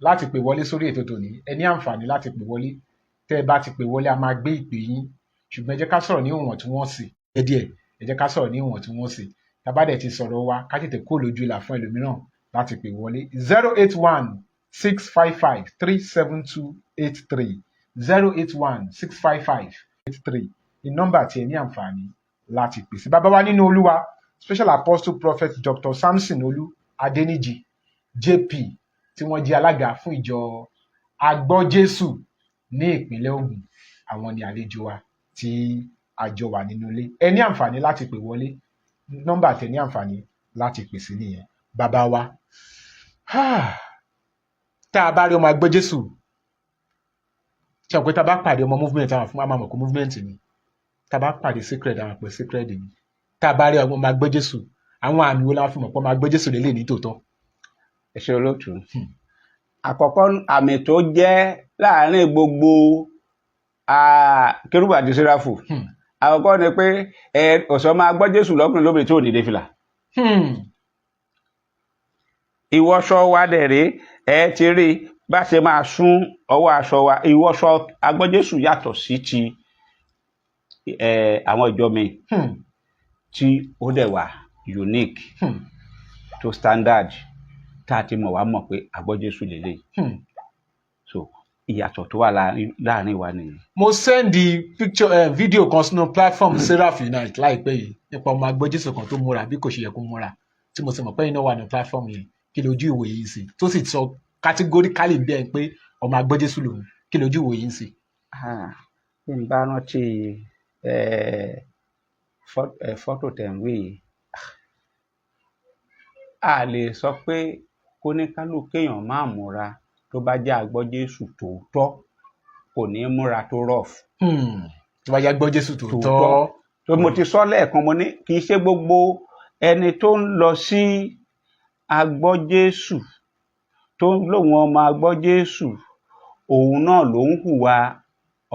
láti pè wọlé sórí ètò tòní. Ẹ ní àǹfààní láti pè wọlé. Tẹ́ ẹ bá ti pè wọlé, a máa gbé ìpè yín, ṣùgbọ́n ẹ jẹ́ ká sọ̀rọ̀ ní ìwọ̀ntúnwọ̀nsì ẹ díẹ̀. Ẹ jẹ́ ká sọ̀rọ̀ ní ìwọ̀ntúnwọ̀nsì. Tá bá dẹ̀ ti sọ̀rọ̀ wa, ká tètè kó lójú ìlà fún ẹlòmíràn. láti pè wọlé: 08165537283, 08165583 ní nọ́mbà tí ẹ ní àǹfààní láti pè sí. Bàbá wa nínú Olúwa, Special Apostle Prophet Dr. Samson Olú Adéníjì JP, tí wọ́n jẹ́ alága fún ìjọ Agbọ́jésù ní ìpínlẹ̀ Ògùn, àwọn ni àlejò wa tí a jọ wà nínú ilé. Ẹ ní àǹfààní láti pè wọlé, nọ́mbà tẹ ní àǹfààní láti pè sí nìyẹn. Bàbá wa, tá a bá rí ọmọ Agbọ́jésù, ṣe àpò tá a bá pàdé ọmọ movement, àwọn fún àmọ́ kó movement ni. Tá a bá pàdé sacred, àwọn àpè sacred ni. Tá a bá rí ọmọ Agbọ́jésù, àwọn àmì wo la fi mọ̀ pé ọmọ Agbọ́jésù lélẹ̀ ní tòótọ́? Ẹ ṣe, olóòtú. Àkọ́kọ́, àmì tó jẹ́ láàárín gbogbo kérúbù àti séráfù, àkọ́kọ́ ni pé ẹ ọ̀sán máa gbọ́ Jésù lọ́kùnrin lóbìnrin tí ò ní dé fìlà. Ìwọṣọ wa dẹ̀ rèé, ẹ ti rí bá ṣe máa sún ọwọ́ aṣọ wa. Ìwọṣọ agbọ́jésù yàtọ̀ sí ti àwọn ìjọ mi, tí ó dẹ̀ wà unique, tó standard, tá a ti mọ̀ wá mọ̀ pé agbọ́jésù lélẹ̀. So ìyàtọ̀ tó wà láàrin wa nìyẹn. Mo send picture, video kan sínú platform Seraph Unite láìpẹ́ yìí nípa ọmọ Agbọ́jésù kan tó múra bí kò ṣe yẹ kó múra, tí mo sì mọ̀ pé iná wà ní platform yẹn. Kí lójú ìwòye yìí sí, tó sì sọ categorically bẹ́ẹ̀ pé ọmọ Agbọ́jésù lòun? Kí lójú ìwòye yìí sí? Bí n bá rántí fọ́tò tẹ̀ ń wí yìí, a lè sọ pé kóníkálukú kéèyàn máa múra. Tó bá jẹ́ agbọ́jésù tòótọ́, kò ní múra tó rough. Tó bá jẹ́ Agbọ́jésù tòótọ́. Tòótọ́. Tó mo ti sọ lẹ́ẹ̀kan, mo ní kì í ṣe gbogbo ẹni tó ń lọ sí agbọ́jésù, tó ń lóun ọmọ agbọ́jésù, òun náà ló ń hùwà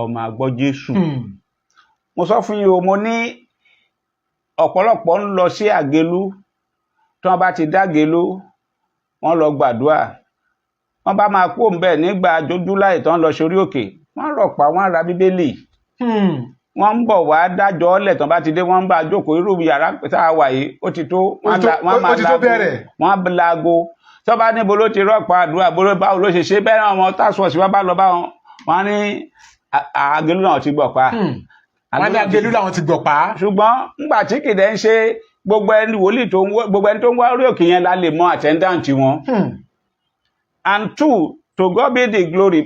ọmọ agbọ́jésù. Mo sọ fún yín o, mo ní ọ̀pọ̀lọpọ̀ ń lọ sí Àgélú. Tí wọ́n bá ti dágélú, wọ́n lọ gbàdúrà, wọ́n bá máa kú òǹbẹ̀ nígbà July tán lọ sórí òkè, wọ́n rọ̀pá, wọ́n ra Bíbélì, wọ́n ń bọ̀ wá dájọ́ ọ̀lẹ̀. Tán bá ti dé, wọ́n ń bá a jókòó. Irú yàrá tá a wà yìí, ó ti tó. Wọ́n máa Ó ti tó bẹ̀rẹ̀. Wọ́n laago tó bá níbo ló ti rọ́pò àdúrà, báwo ló ṣe ṣe bẹ́ẹ̀ náà. Wọn task force wọn bá lọ bá wọn, wọ́n ní Àgélú náà ti gbọ̀ pa. Wọ́n ní Àgélú làwọn ti gbọ̀ pa. Ṣùgbọ́n ńgbà tí kìdẹ̀ ń ṣe gbogbo ẹni wòlíì tó ń wá, gbogbo ẹni tó ń wá orí òkè yẹn la lè mọ attendant wọn. And two, to God be the glory,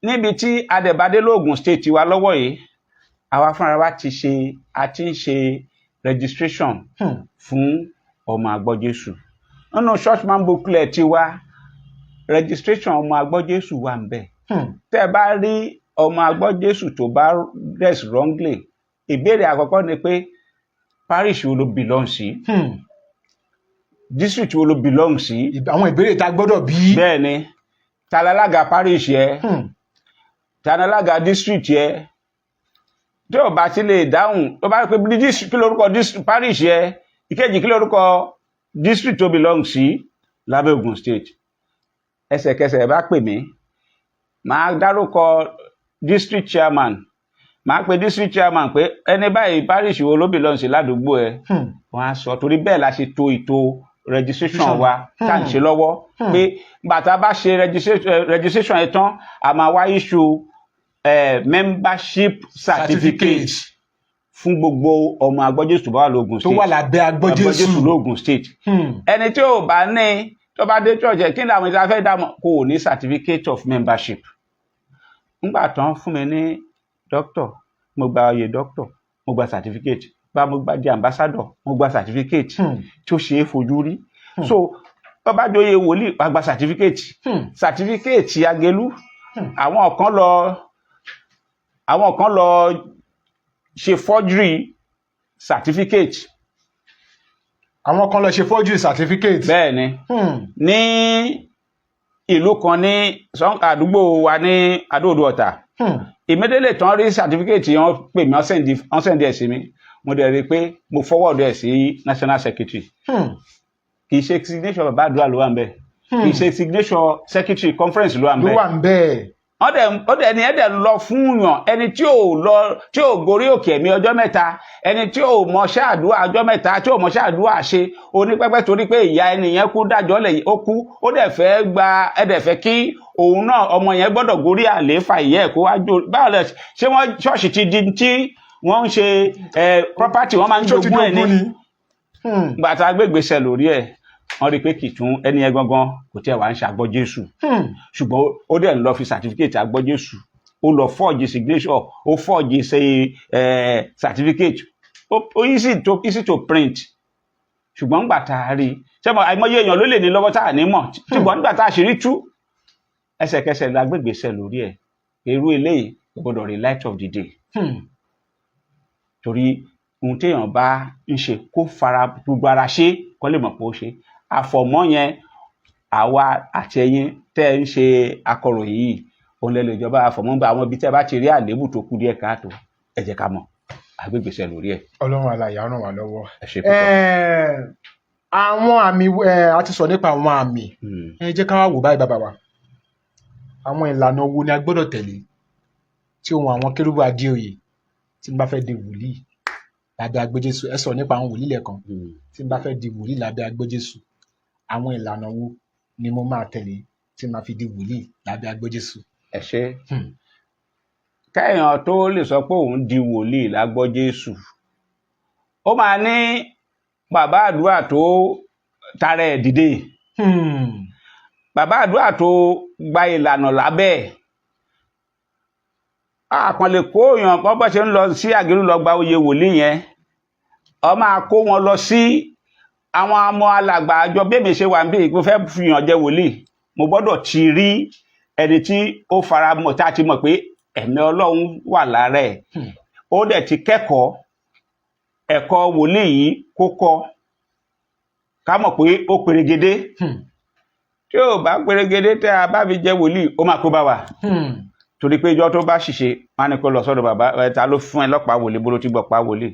níbi tí adẹ̀bádé lóògùn State wa lọ́wọ́ yìí, àwa fúnra wa ti ṣe, a ti ń ṣe registration fún ọmọ agbọ́jésù. Nínú churchman booklet tiwa, registration ọmọ agbọ́jésù wà ń bẹ̀. Tẹ́ ẹ bá rí ọmọ agbọ́jésù tó bá dress wrongly, ìbéèrè àkọ́kọ́ ni pé parish wo ló belong sí, district wo ló belong sí. Àwọn ìbéèrè tá a gbọ́dọ̀ bí. Bẹ́ẹ̀ ni, ta lálága parish yẹ, ta lálága district yẹ. Tí ò bá ti lè dáhùn, tó bá rí pé district, kí lórúkọ district parish yẹ? Ìkejì, kí lórúkọ district tó belong sí lábẹ́ Ògùn State? Ẹsẹ̀kẹsẹ̀ ẹ bá pè mí, màá dárúkọ district chairman, màá pe district chairman pé ẹni báyìí, parish wo ló belong sí ládùúgbò ẹ? Wọ́n á sọ, torí bẹ́ẹ̀ la ṣe to ètò registration wa tá à ń ṣe lọ́wọ́, pé bàtà bá ṣe registration yẹn tán, a máa wá issue membership certificate fún gbogbo ọmọ agbọ́jésù tó bá wà lóògùn tó State wà lábẹ́ Agbọ́jésù Agbọ́jésù. lóògùn State. Ẹni tí ò bá ní, tó bá dé church ẹ̀, kí ni àwọn ìta fẹ́ dàmọ̀ kò ní certificate of membership. Ńgbà tán fún mi ní doctor, mo gba oyè doctor, mo gba certificate, bá mo gba di ambassador, mo gba certificate tí ó ṣe é fojú rí. So tó bá joyè wòlíì, wàá gba certificate. Certificate Agelu, àwọn kan lọ ṣe forgery certificate. Àwọn kan lọ ṣe forgery certificate. Bẹ́ẹ̀ ni. Ní ìlú kan ní àdúgbò wa ní Adó-Odò Ọ̀tà, immediately tán rí certificate yẹn, wọ́n pè mí, wọ́n send ẹ̀ sí mi. Mo dẹ̀ rí i pé mo forward ẹ̀ sí national secretary. Kì í ṣe signature bàbá àdúrà ló wà ń bẹ̀, kì í ṣe signature secretary conference ló wà ń ló bẹ̀. Wà ń bẹ́ẹ̀. Wọ́n dẹ̀ ẹni ẹ̀ dẹ̀ lọ fún yàn, ẹni tí ò lọ, tí ò gorí òkè ẹ̀mí ọjọ́ 3, ẹni tí ò mọṣẹ́ àdúrà ọjọ́ 3, tí ò mọṣẹ́ àdúrà ṣe onípẹ́pẹ́, torí pé ìyá ẹni yẹn kú, dájọ́ lẹ̀, ó kú, ó dẹ̀ fẹ́ gba, ẹ dẹ̀ fẹ́ kí òun náà, ọmọ yẹn gbọ́dọ̀ gorí àlééfà ìyá ẹ̀ kó wá jó. Báwo lẹ ṣé wọ́n ṣọ́ọ̀ṣì ti di tí wọ́n ń ṣe property, wọ́n máa ń Ṣó ti jogún ẹ̀ ní dógún ni? Gbàtà gbégbèsè lórí ẹ̀, wọ́n rí i pé kìtún ẹni yẹn gangan kò tẹ́ wàá ń ṣàgbọ́ Jésù, ṣùgbọ́n ó dẹ̀ ń lọ fi certificate àgbọ́ Jésù, ó lọ forge signature, ó forge ṣe certificate, ó easy to print. Ṣùgbọ́n nígbà tá a rí i, ṣé mo àìmọye èèyàn ló lè ní lọ́wọ́ tá a ní mọ̀, ṣùgbọ́n nígbà tá a ṣe rí tú, ẹsẹ̀kẹsẹ̀ la gbégbèsè lórí ẹ̀. Irú eléyìí kò gbọdọ̀ rí light of the day, torí ohun téèyàn bá ń ṣe, kó fara gbogbo ara ṣe, kó lè mọ̀ pé ó ṣe àfọ̀mọ́ yẹn. Àwa àti ẹ̀yin tẹ́ ẹ ń ṣe akọ̀ròyìn yìí, òun lè lè jọba àfọ̀mọ́ bá àwọn ibi tẹ́ ẹ bá ti rí àléébù tó kú díẹ̀ káàtó, ẹ jẹ́ ká mọ̀, àgbégbèsè lórí ẹ̀. Ọlọ́run alààyè á ràn wá lọ́wọ́. Ẹ ṣe púpọ̀. Àwọn àmì, a ti sọ nípa àwọn àmì. Ẹ jẹ́ ká wá wò báyìí, bàbá wa, àwọn ìlànà wo ni a gbọ́dọ̀ tẹ̀lé tí ohun àwọn kérúbù adéoyè, tí n bá fẹ́ di wòlíì lábẹ́ agbéjésù? Ẹ sọ nípa àwọn wòlíì lẹ́ẹ̀kan. Tí n bá fẹ́ di wòlíì lábẹ́ agbéjésù, àwọn ìlànà wo ni mo máa tẹ̀lé tí n máa fi di wòlíì lábẹ́ agbéjésù? Ẹ ṣe. Kẹ́yàn tó lè sọ pé òun di wòlíì lágbọ́ Jésù, ó máa ní bàbá àdúrà tó tara ẹ̀ dìde, bàbá àdúrà tó gba ìlànà lábẹ́ ẹ̀. Àkàn lè kó èèyàn kan bá ṣe ń lọ sí àgérú lọ gba oyè wòlíì yẹn, ọ máa kó wọn lọ sí àwọn ọmọ alàgbà àjọ. Bí èmi ṣe wà níbí, mo fẹ́ fi hàn jẹ wòlíì, mo gbọ́dọ̀ ti rí ẹni tí ó fara mọ́, tá a ti mọ̀ pé ẹ̀mí Ọlọ́run wà lára ẹ̀, ó dẹ̀ ti kẹ́kọ̀ọ́ ẹ̀kọ́ wòlíì yìí, kó kọ́, ká mọ̀ pé ó perégedé. Tí ò bá perégedé, tẹ́ a bá fi jẹ wòlíì, ó máa kó bá wa, torí pé ìjọ tó bá ṣìṣe, wọn á ní kó lọ sọ́dọ̀ bàbá ẹ, ta ló fún ẹ lọ́pàá wòlíì, bó ló ti gbọ́ pa wòlíì?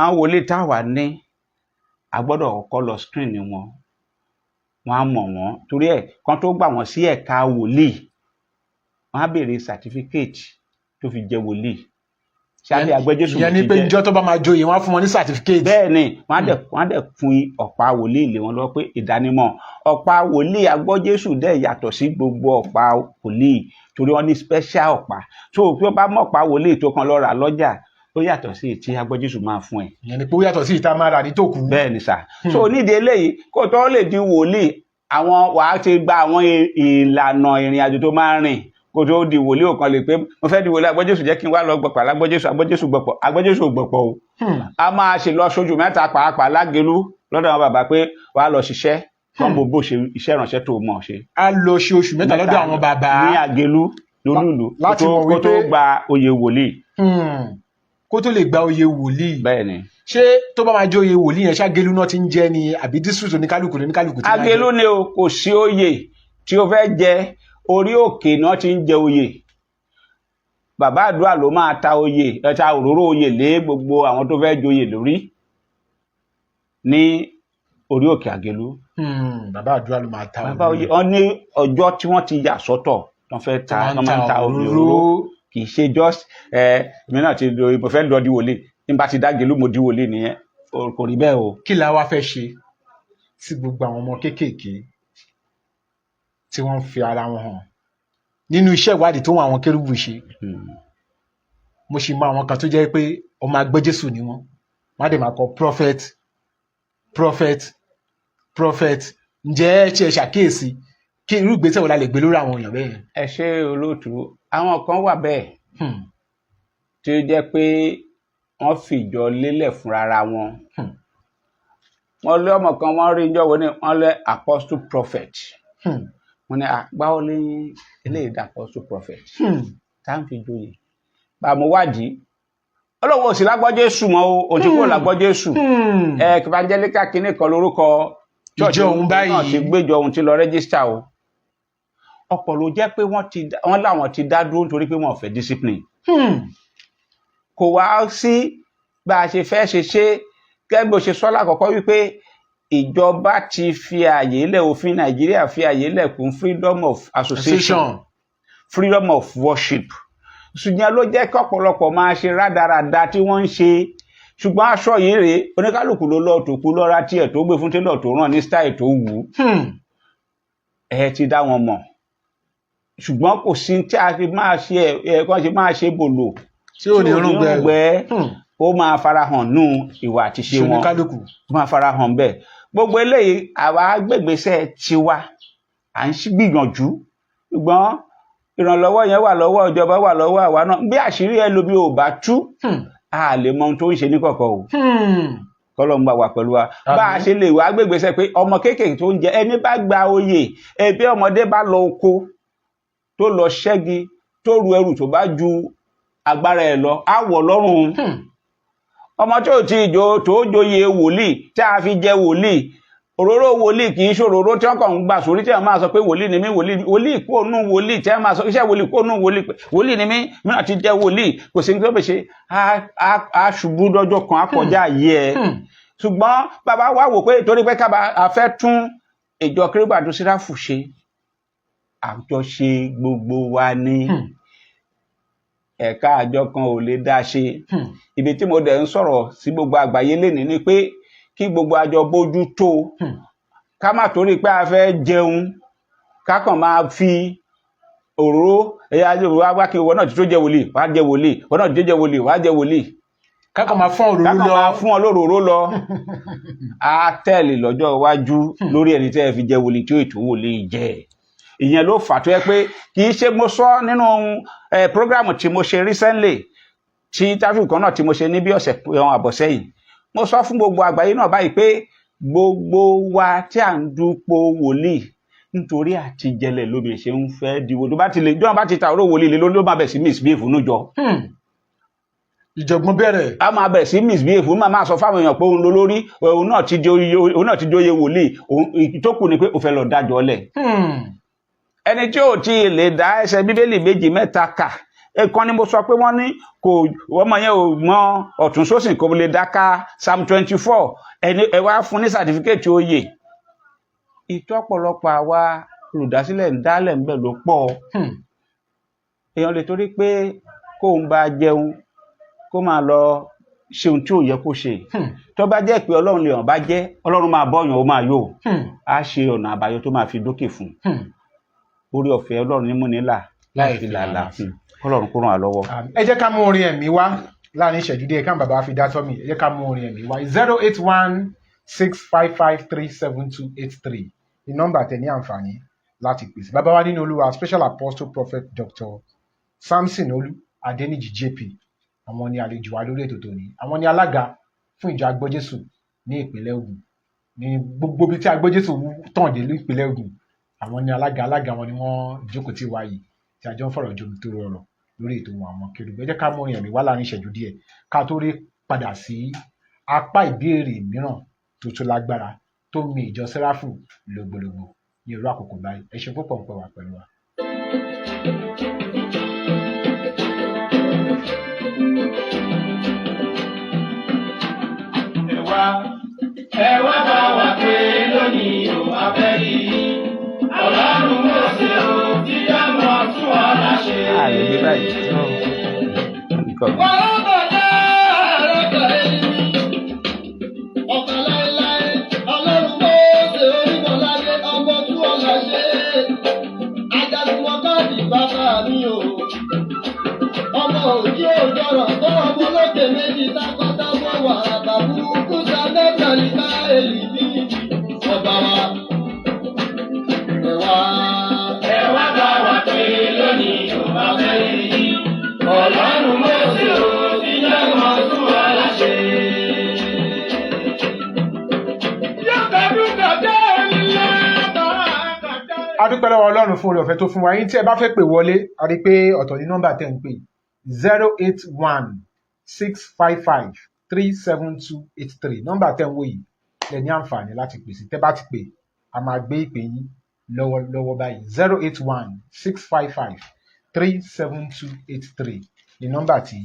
Àwọn wòlíì táwa ní, a gbọ́dọ̀ kọ́kọ́ lọ screen wọn, wọn á mọ̀ wọ́n, torí ẹ̀ kan tó gbà wọ́n sí ẹ̀ka wòlíì, wọ́n á béèrè certificate tó fi jẹ wòlíì ṣáde agbẹjẹsùn. Ìyẹn ni pé ìjọ tó bá máa joyè, wọn á fún wọn ní certificate. Bẹ́ẹ̀ ni, wọ́n á dẹ̀ fún ọ̀pá wòlíì lé wọn lọ pé ìdánimọ̀ ọ̀pá wòlíì agbọ́jésù dẹ̀ yàtọ̀ sí gbogbo ọ̀pá wòlíì, torí wọ́n ní special ọ̀pá tó bí wọ́n bá mọ̀ ọ̀pá wòlíì tó kan lọ rà lọ́jà, ó yàtọ̀ sí tí agbọ́jésù máa fún ẹ. Ìyẹn ni pé ó yàtọ̀ sí ìta máa rà ní tòkú. Bẹ́ẹ̀ ni sà. So nídìí eléyìí, kó tó lè di wòlíì, àwọn wàá ti gba àwọn ìlànà ìrìn àjò tó máa rìn kó tó di wòlíì. Ò kan lè pé mo fẹ́ di wòlíì agbọ́jésù, jẹ́ kí n wá lọ gbọ̀pọ̀ alágbọ́jésù, agbọ́jésù gbọ̀pọ̀, agbọ́jésù ò gbọ̀pọ̀ o. A máa ṣe lọ sójú 3 pàápàá lágẹlú lọ́dọ̀ àwọn bàbá pé wàá lọ ṣiṣẹ́ kán bó ṣe iṣẹ́ ìránṣẹ́ tó mọ̀ ṣe. A lọ ṣe oṣù 3 lọ́dọ̀ àwọn bàbá. Ní Àgẹlú lólùlù Láti mọ̀ kó tó wípé- gba oyè wòlíì. Kó tó lè gba oyè wòlíì. Bẹ́ẹ̀ ni. Ṣé tó bá máa jẹ́ oyè wòlíì yẹn, ṣágélú náà ti ń jẹ́ ni àbí district oníkálukú lóníkálukú ti máa jẹ́? Àgẹlú ni o. Kò sí oyè tí o fẹ́ jẹ, orí òkè náà ti ń jẹ oyè. Bàbá àdúrà ló máa ta oyè ẹ, ta òróró oyè lé gbogbo àwọn tó fẹ́ joyè lórí ní orí òkè Àgẹlú. Bàbá àdúrà ló máa ta Bàbá oyè wọn ní ọjọ́ tí wọ́n ti yà sọ́tọ̀ tó fẹ́ ta, Tí tó máa ń ta òróró. òróró. Kì í ṣe just ẹ, èmi náà ti do, mo fẹ́ lọ di wòlíì, tí n bá ti dá Àgẹlú, mo di wòlíì nìyẹn. Kò rí bẹ́ẹ̀ o. Kí la wá fẹ́ ṣe sí gbogbo àwọn ọmọ kéékèèké tí wọ́n ń fi ara wọn hàn nínú iṣẹ́ ìwádìí tó wọn àwọn kérúbù ṣe? Mo sì mọ àwọn kan tó jẹ́ pé ọmọ agbẹ́jésù ni wọ́n, wọ́n á dẹ̀ máa kọ prophet, prophet, prophet. Ǹjẹ́ ẹ ṣe ṣàkíyèsí kí irú ìgbésẹ̀ wo la lè gbé lórí àwọn èèyàn bẹ́ẹ̀? Ẹ ṣe, olóòtú. Àwọn kan wà bẹ́ẹ̀ tí ó jẹ́ pé wọ́n fìjọ lélẹ̀ fúnra wọn. Wọ́n lé ọmọ kan, wọ́n rí ìjọ wo ni wọ́n lé apostle prophet. Wọ́n ní àgbáwọ́ lé eléyìí dá apostle prophet tá à ń fi joyè. Bá a mo wádìí, ọlọ́wọ́ òsì lágbọ́ Jésù mọ́ o, òun ti kúrò lágbọ́ Jésù. Ẹ evangelical kínní kan lórúkọ Ìjọ òun báyìí. Náà ti gbéjọ òun ti lọ register o. Ọ̀pọ̀ ló jẹ́ pé wọ́n ti wọ́n láwọn ti dá dúró nítorí pé wọ́n ò fẹ́ discipline. Kò wá sí bá a ṣe fẹ́ ṣe ṣe. Gẹ́gẹ́ bó ṣe sọ lákọ̀ọ́kọ́ wípé ìjọba ti fi àyè lẹ̀, òfin Nàìjíríà fi àyè lẹ̀ kún freedom of association. Association. Freedom of worship. Ṣùgbọ́n ló jẹ́ kí ọ̀pọ̀lọpọ̀ máa ṣe rádaràda tí wọ́n ń ṣe. Ṣùgbọ́n aṣọ yìí rèé, oníkálukú ló lọ tó kú lọ́ra tiẹ̀, tó gbé fún télọ̀ tó rán ní style tó wù ú. Ẹ ti dá wọn mọ̀, ṣùgbọ́n kò sí tí a fi máa ṣe ẹ ẹ kọ́ ṣe máa ṣe bòlò tí ò ní rúngbẹ. Rúngbẹ. Ó máa farahàn nù ìwà àti ṣe ṣe wọn. Oníkálukú. Ó máa farahàn bẹ́ẹ̀. Gbogbo eléyìí, àwa gbègbèsè tiwa, à ń gbìyànjú, ṣùgbọ́n ìrànlọ́wọ́ yẹn wà lọ́wọ́ ìjọba, wà lọ́wọ́ àwa náà. Bí àṣírí ẹlòmíì ò bá tú, a lè mọ ohun tó ń ṣe níkọ̀kọ̀ o. Kọ́lọ́run bá wà pẹ̀lú wa bá a Àmín. ṣe lè wá gbègbèsè pé ọmọ kéékèèké tó ń jẹ, ẹni bá gba oyè, ẹbí ọmọdé bá lọ oko tó lọ ṣẹ́gi, tó ru ẹrù tó bá ju agbára ẹ̀ lọ, á wọ̀ lọ́rùn. Ọmọ tí ò tí ì jó tó joyè wòlíì, tí a fi jẹ wòlíì, òróró wòlíì kì í ṣòróró tí wọn kàn ń gbà sórí tí wọn máa sọ pé wòlíì ni mí, wòlíì, wòlíì kó nú wòlíì, tí wọn máa sọ iṣẹ́ wòlíì kó nú wòlíì, pé wòlíì ni mí, mìíràn ti jẹ wòlíì, kò sí ní tó bẹ ṣe, á ṣubú lọ́jọ́ kan, á kọjá ayé ẹ. Ṣùgbọ́n bàbá wa wò pé torí pé kábà a fẹ́ tún ìjọ Kérúbù àti Séráfù ṣe, àjọṣe gbogbo wa ní. Ẹ̀ka àjọ kan ò lè dá ṣe. Ibi tí mo dẹ̀ ń sọ̀rọ̀ sí gbogbo àgbáyé lénìí ni pé kí gbogbo àjọ bójú tó, ká má torí pé a fẹ́ jẹun, ká kàn máa fi òróró ẹ̀yà wá wá kí ìwọ náà ti tó jẹ wòlíì, wàá jẹ wòlíì, ìwọ náà ti tó jẹ wòlíì, wàá jẹ wòlíì. Kákan máa fọ́n òróró ká kàn lọ. Máa fún ọ lóróró lọ, á tẹ̀lé lọ́jọ́ iwájú lórí ẹni tẹ́ ẹ fi jẹ wòlíì tí ó ètò wòlíì jẹ. Ìyẹn ló fà tó yẹ pé kì í ṣe mo sọ nínú program tí mo ṣe recently, tí táfíù kan náà tí mo ṣe ní bí ọ̀sẹ̀ kan àbọ̀ sẹ́yìn. Mo sọ fún gbogbo àgbáyé náà báyìí pé gbogbo wa tí à ń dupò wòlíì nítorí àtijẹlẹ̀ lómi ṣe ń fẹ́ diwo, tó bá ti lè jọ́n bá ti ta òró wòlíì lé lórí, ló máa bẹ̀ sí misbehave nújọ. Ìjọ̀gbọ́n bẹ̀rẹ̀. A máa bẹ̀rẹ̀ sí misbehave, ó máa sọ fáwọn èèyàn pé òun lólórí, òun náà ti joyè wòlíì. Òun tó kù ni pé ó fẹ́ lọ dájọ́ lẹ̀. Ẹni tí ò tí ì lè dá ẹsẹ̀ Bíbélì méjì mẹ́ta kà, ẹ̀kan ni mo sọ pé wọ́n ní kò ọmọ yẹn ò mọ ọ̀tún sósìn, kò lè dá ka Psalm 24, ẹni ẹ wá fún ní certificate oyè. Ìtọ́pọ̀lọpọ̀ àwa olùdásílẹ̀ ń dálẹ̀ ń bẹ̀ ló pọ̀. Èèyàn lè torí pé kóun bá jẹun, kó máa lọ ṣe ohun tí ò yẹ kó ṣe. Tó bá jẹ́ pé Ọlọ́run lè hàn bá jẹ́ Ọlọ́run máa bọ́yàn, ó máa yò, á ṣe ọ̀nà àbáyọ tó máa fi dókè fún un. Orí ọ̀fẹ́ Ọlọ́run ní múni là láì fi làlà fún Ọlọ́run kó ràn wá lọ́wọ́. Ẹ jẹ́ ká mú orin ẹ̀mí wá láàrin ìṣẹ́jú díẹ̀ káwọn bàbá fi dá sọ́mi. Ẹ jẹ́ ká mú orin ẹ̀mí wá. 08165537283 ní nọ́mbà tẹ ní àǹfààní láti pèsè. Bàbá wa nínú Olúwa, Special Apostle Prophet Dr. Samson Olú Adéníjì JP, àwọn ni àlejò wa lórí ètò tòní. Àwọn ni alága fún ìjọ Agbọ́jésù ní ìpínlẹ̀ Ògùn. Ní gbogbo ibi tí Agbọ́jésù tàn dé ní ìpínlẹ̀ Ògùn, àwọn ni alága. Alága wọn ni wọ́n jókòó tí wa yìí tí a jọ ń fọ̀rọ̀ jomi tó rọrọ̀ lórí ètò wọn àwọn kérúbù. Ẹ jẹ́ ká mú orin ẹ̀mí wá láàrin ìṣẹ́jú díẹ̀ ká tó rí padà sí apá ìbéèrè mìíràn tó tó lágbára tó mi ìjọ Sẹ́ráfù lògbòlògbò ní irú àkókò báyìí. Ẹ ṣe púpọ̀ ń pẹ́ wà pẹ̀lú wa. Ẹ wá, ẹ wá bá wa pé lónìí o, a fẹ́ rí i. Ọlọ́run Mósè o, tí a mọ̀ tún ọ láṣẹ. A lè gbé báyìí. Nǹkan- Ọ̀kan láéláé, Ọlọ́run Mósè Orímọ̀láyé, ọmọ tún ọ̀la ṣe. Ajagun ọkọ̀dì bàbá mi o. Ọmọ òjì òjọ̀rọ̀ tó ọmọ olókè méjì takọ́tabo wàrà bàbú kúta mẹ́ta ní bá èlì bí ọba wa. Ẹ wá. Ẹ wá bá wa pé lónìí o, a fẹ́ rí i. Ọlọ́run Mósè o, tí a mọ̀ tún ọ láṣẹ. A dúpẹ́ lọ́wọ́ Ọlọ́run fún oore ọ̀fẹ́ tó fún wa. Yín tí ẹ bá fẹ́ pè wọlé, a rí i pé ọ̀tọ̀ ní nọ́mbà tẹ̀ ń pè, 08165537283. Nọ́mbà tẹ̀ ń wò yìí lẹ ní àǹfààní láti pè sí. Tẹ́ bá ti pè, a máa gbé ìpè yín lọ́wọ́lọ́wọ́ báyìí. 08165537283 ní nọ́mbà tí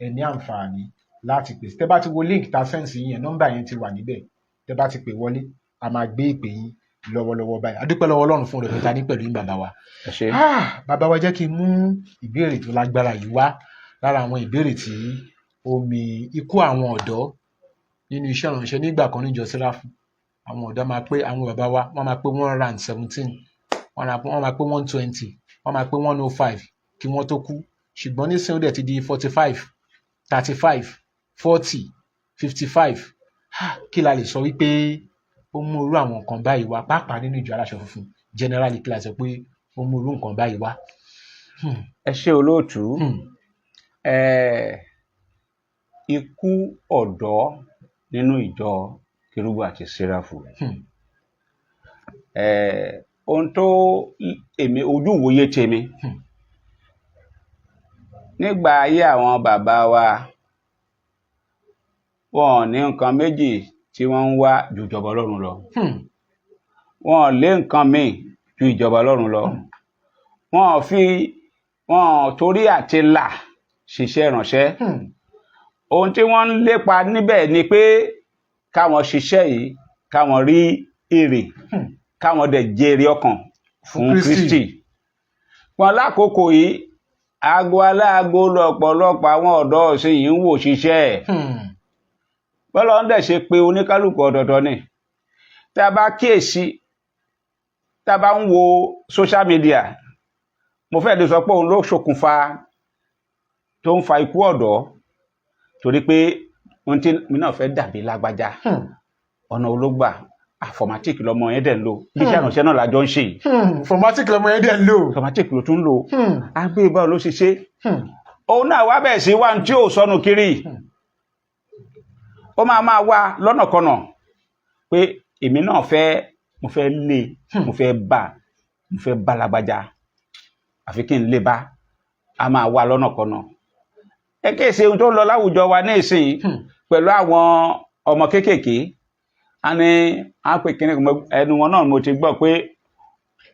ẹ ní àǹfààní láti pè sí. Tẹ́ bá ti wo link ta send sí yín yẹn, nọ́mbà yẹn ti wà níbẹ̀. Tẹ́ bá ti pè wọlé, a máa gbé ìpè yín Lọ́wọ́lọ́wọ́ báyìí, a dúpẹ́ lọ́wọ́ Ọlọ́run fún rẹ̀ ta ní pẹ̀lú yín, bàbá wa. Ẹ ṣé. Ah, bàbá wa, jẹ́ kí n mú ìbéèrè tó lágbára yìí wá lára àwọn ìbéèrè tí omi ikú àwọn ọ̀dọ́ nínú iṣẹ́ ìránṣẹ́. Nígbà kan níjọ Sẹ́ráfù, àwọn ọ̀dọ́ máa pé, àwọn bàbá wa, wọ́n máa pé 117, wọ́n máa pé 120, wọ́n máa pé 105 kí wọ́n tó kú. Ṣùgbọ́n nísìnyí, ó dẹ̀ ti di 45, 35, 40, 55. Kí la lè sọ wípé ó mú irú àwọn nǹkan báyìí wá, pàápàá nínú ìjọ aláṣọ funfun generally? Kí la sọ pé ó mú irú nǹkan báyìí wá? Ẹ ṣé, olóòtú. Ikú ọ̀dọ́ nínú ìjọ Kérúbù àti Séráfù, ohun tó èmi ojú ìwòye tèmi, nígbà ayé àwọn bàbá wa, wọn ò ní nǹkan méjì tí wọ́n ń wá ju ìjọba Ọlọ́run lọ. Wọn ò lé nǹkan míì ju ìjọba Ọlọ́run lọ. Wọn ò fi wọn ò torí àti là ṣiṣẹ́ ìránṣẹ́. Ohun tí wọ́n ń lépa níbẹ̀ ni pé káwọn ṣiṣẹ́ yìí, káwọn rí èrè, káwọn dẹ̀ jèrè ọkàn fún Kristi. Kristi. Wọn lákòókò yìí, aago aláago lọ́pọ̀lọpọ̀ àwọn ọ̀dọ́ ọ̀sìn yìí ń wò ṣiṣẹ́ ẹ̀. Bọ́lá ń dẹ̀ ṣe pé oníkálukú ọ̀tọ̀ọ̀tọ̀ ni. Tá a bá kíyèsí, tá a bá ń wo social media, mo fẹ́ lè sọ pé òun ló ṣokùnfà tó ń fa ikú ọ̀dọ́, torí pé ohun tí mi náà fẹ́ dàbí lágbájá, ọ̀nà ológbà àfọ̀mátìk lọmọ yẹn dẹ̀ ń lò, iṣẹ́ ìránṣẹ́ náà lájọ ń ṣe yìí. Formatic lọmọ yẹn dẹ̀ ń lò. Formatic ló tún ń lò. Agbé báwo ló ṣe ṣe? Òun náà wá bẹ̀ sí wá ní tí ò sọnù kiri. Ó máa máa wá lọ́nàkọnà pé èmi náà fẹ́, mo fẹ́ lé, mo fẹ́ bá, mo fẹ́ bá lágbájá, àfi kí n lè bá a. Máa wá lọ́nàkọnà. Ẹ kéèsì ohun tó ń lọ láwùjọ wa ní ìsìn pẹ̀lú àwọn ọmọ kéékèèké, a ní a pè kíní kan, ẹnu wọn náà mo ti gbọ́ pé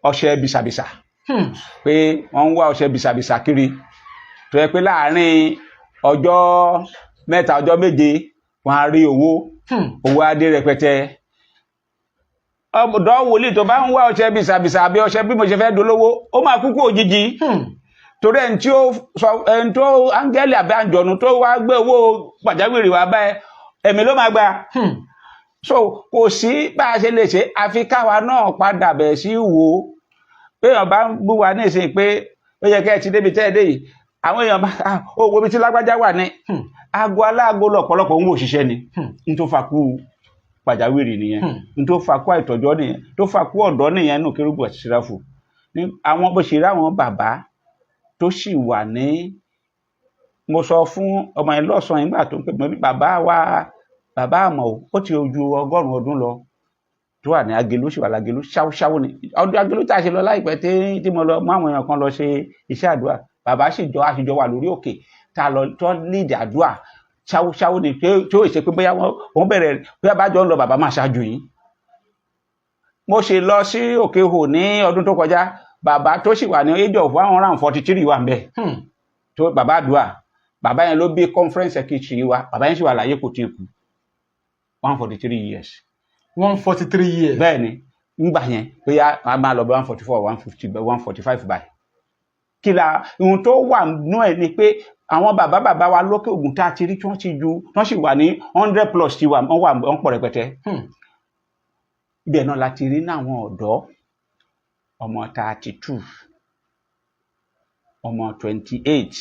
ọṣẹ bìsàbìsà, pé wọ́n ń wá ọṣẹ bìsàbìsà kiri, tó yẹ pé láàárín ọjọ́ 3, ọjọ́ 7, wọ́n á rí owó. Owó á dé rẹpẹtẹ. Ọ̀dọ́ wòlíì tó bá ń wá ọṣẹ bìsàbìsà àbí ọṣẹ bí mo ṣe fẹ́ dolówó, ó máa kúkú òjijì, torí ẹni tí ó sọ, ẹni tó áńgẹ́lì àbí àǹjọ̀nù tó wá gbé owó pàjáwìrì wá bá ẹ, ẹ̀mí ló máa gbà. So kò sí bá a ṣe lè ṣe, àfi káwa náà padà bẹ̀ sí wò ó. Béèyàn bá ń bú wa ní ìsìn pé ó yẹ kẹ́ ẹ ti débi tẹ́ ẹ dé yìí, àwọn èèyàn bá ó wo ibi tí lágbájá wà ní. Aago aláago lọ́pọ̀lọpọ̀ ń wò ṣiṣẹ́ ni. N tó fa kú pàjáwìrì nìyẹn. N tó fa kú àìtọ́jọ́ nìyẹn, tó fa kú ọ̀dọ́ nìyẹn nù Kérúbù àti Séráfù. Ní àwọn bó ṣe rí àwọn bàbá tó sì wà ní, mo sọ fún ọmọ yẹn lọ́sàn-án nígbà tó ń pè mí, bàbá wa, bàbá àmọ́ ó ti ju 100 ọdún lọ, tó wà ní Agelu, sì wà lágelu ṣáwó ni. Ọdún Agelu tá a ṣe lọ láìpẹ́ tí mo lọ mú àwọn èèyàn kan lọ ṣe iṣẹ́ àdúrà, bàbá sì jọ àṣìjọ wà lórí òkè tá a lọ tó lídìí àdúrà ṣáwó ṣáwó ni, tí ó ṣe pé bóyá wọ́n bẹ̀rẹ̀, bóyá bá jọ ń lọ, bàbá máa ṣáájú yín. Mo ṣe lọ sí Òkè Ihò ní ọdún tó kọjá, bàbá tó sì wà ní age of 143 wà ń bẹ̀, tó bàbá àdúrà. Bàbá yẹn ló bí conference secretary wa. Bàbá yẹn sì wà láyé, kò tí ì kú, 143 years. 143 years. Bẹ́ẹ̀ ni, ngbà yẹn bóyá a máa lọ bí 144, 150, 145 báyìí. Kí la ohun tó wà nú ẹ̀ ni pé àwọn bàbá bàbá wa lókè Ògùn tá a ti rí tí wọ́n ti ju, wọ́n sì wà ní 100 plus, ti wà, wọ́n wà, wọ́n pọ̀ rẹpẹtẹ. Ibẹ̀ náà la ti rí ní àwọn ọ̀dọ́ ọmọ 32, ọmọ 28,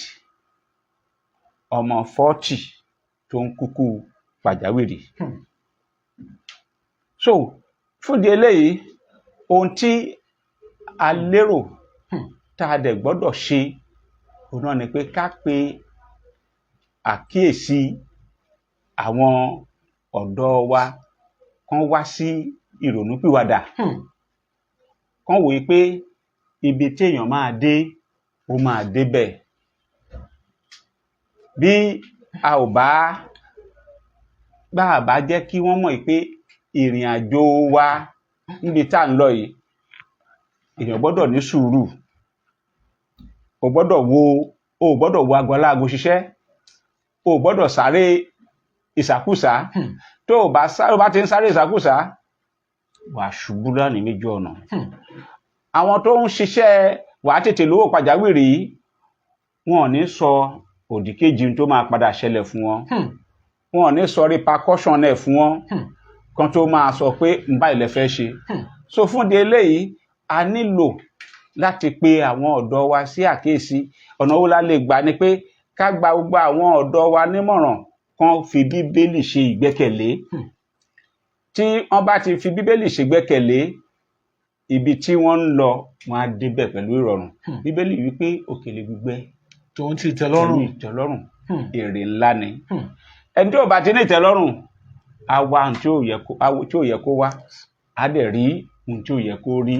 ọmọ 40 tó ń kúkú pàjáwìrì. So fúndì eléyìí, ohun tí a lérò tá a dẹ̀ gbọ́dọ̀ ṣe, òun náà ni pé ká pe àkíyèsí àwọn ọ̀dọ́ wa kán wá sí ìrònúpìwàdà, kán wòye pé ibi téèyàn máa dé, ó máa débẹ̀. Bí a ò bá bá a bá jẹ́ kí wọ́n mọ̀ pé ìrìn àjò wa níbi tá à ń lọ yìí, èèyàn gbọ́dọ̀ ní sùúrù, o gbọ́dọ̀ wo aago aláago ṣiṣẹ́, o gbọ́dọ̀ sáré ìsàkúsà. Tó o bá sáré, o bá ti ń sáré ìsàkúsà, Wàá ṣubú lánìí méjì ọ̀nà. Àwọn tó ń ṣiṣẹ́ wàá tètè lówó pàjáwìrì yìí, wọn ò ní sọ òdì kejì tó máa padà ṣẹlẹ̀ fún wọn. Wọn ò ní sọ repercussion ẹ̀ fún wọn kan tó máa sọ pé n báyìí lẹ fẹ́ ṣe. So fún di eléyìí, a nílò láti pe àwọn ọ̀dọ́ wa sí àkíyèsí. Ọ̀nà wo la lè gbà ni pé ká gba gbogbo àwọn ọ̀dọ́ wa nímọ̀ràn kan fi Bíbélì ṣe ìgbẹ́kẹ̀lé. Tí wọ́n bá ti fi Bíbélì ṣe ìgbẹ́kẹ̀lé, ibi tí wọ́n ń lọ, wọ́n á débẹ̀ pẹ̀lú ìrọ̀rùn. Bíbélì wípé òkèlè gbígbẹ tòun ti ìtẹ́lọ́rùn pẹ̀lú ìtẹ́lọ́rùn, èrè ńlá ni. Ẹni tí ò bá ti ní ìtẹ́lọ́rùn, á wá ohun tí ò yẹ kó wá, á dẹ̀ rí ohun tí ò yẹ kó rí.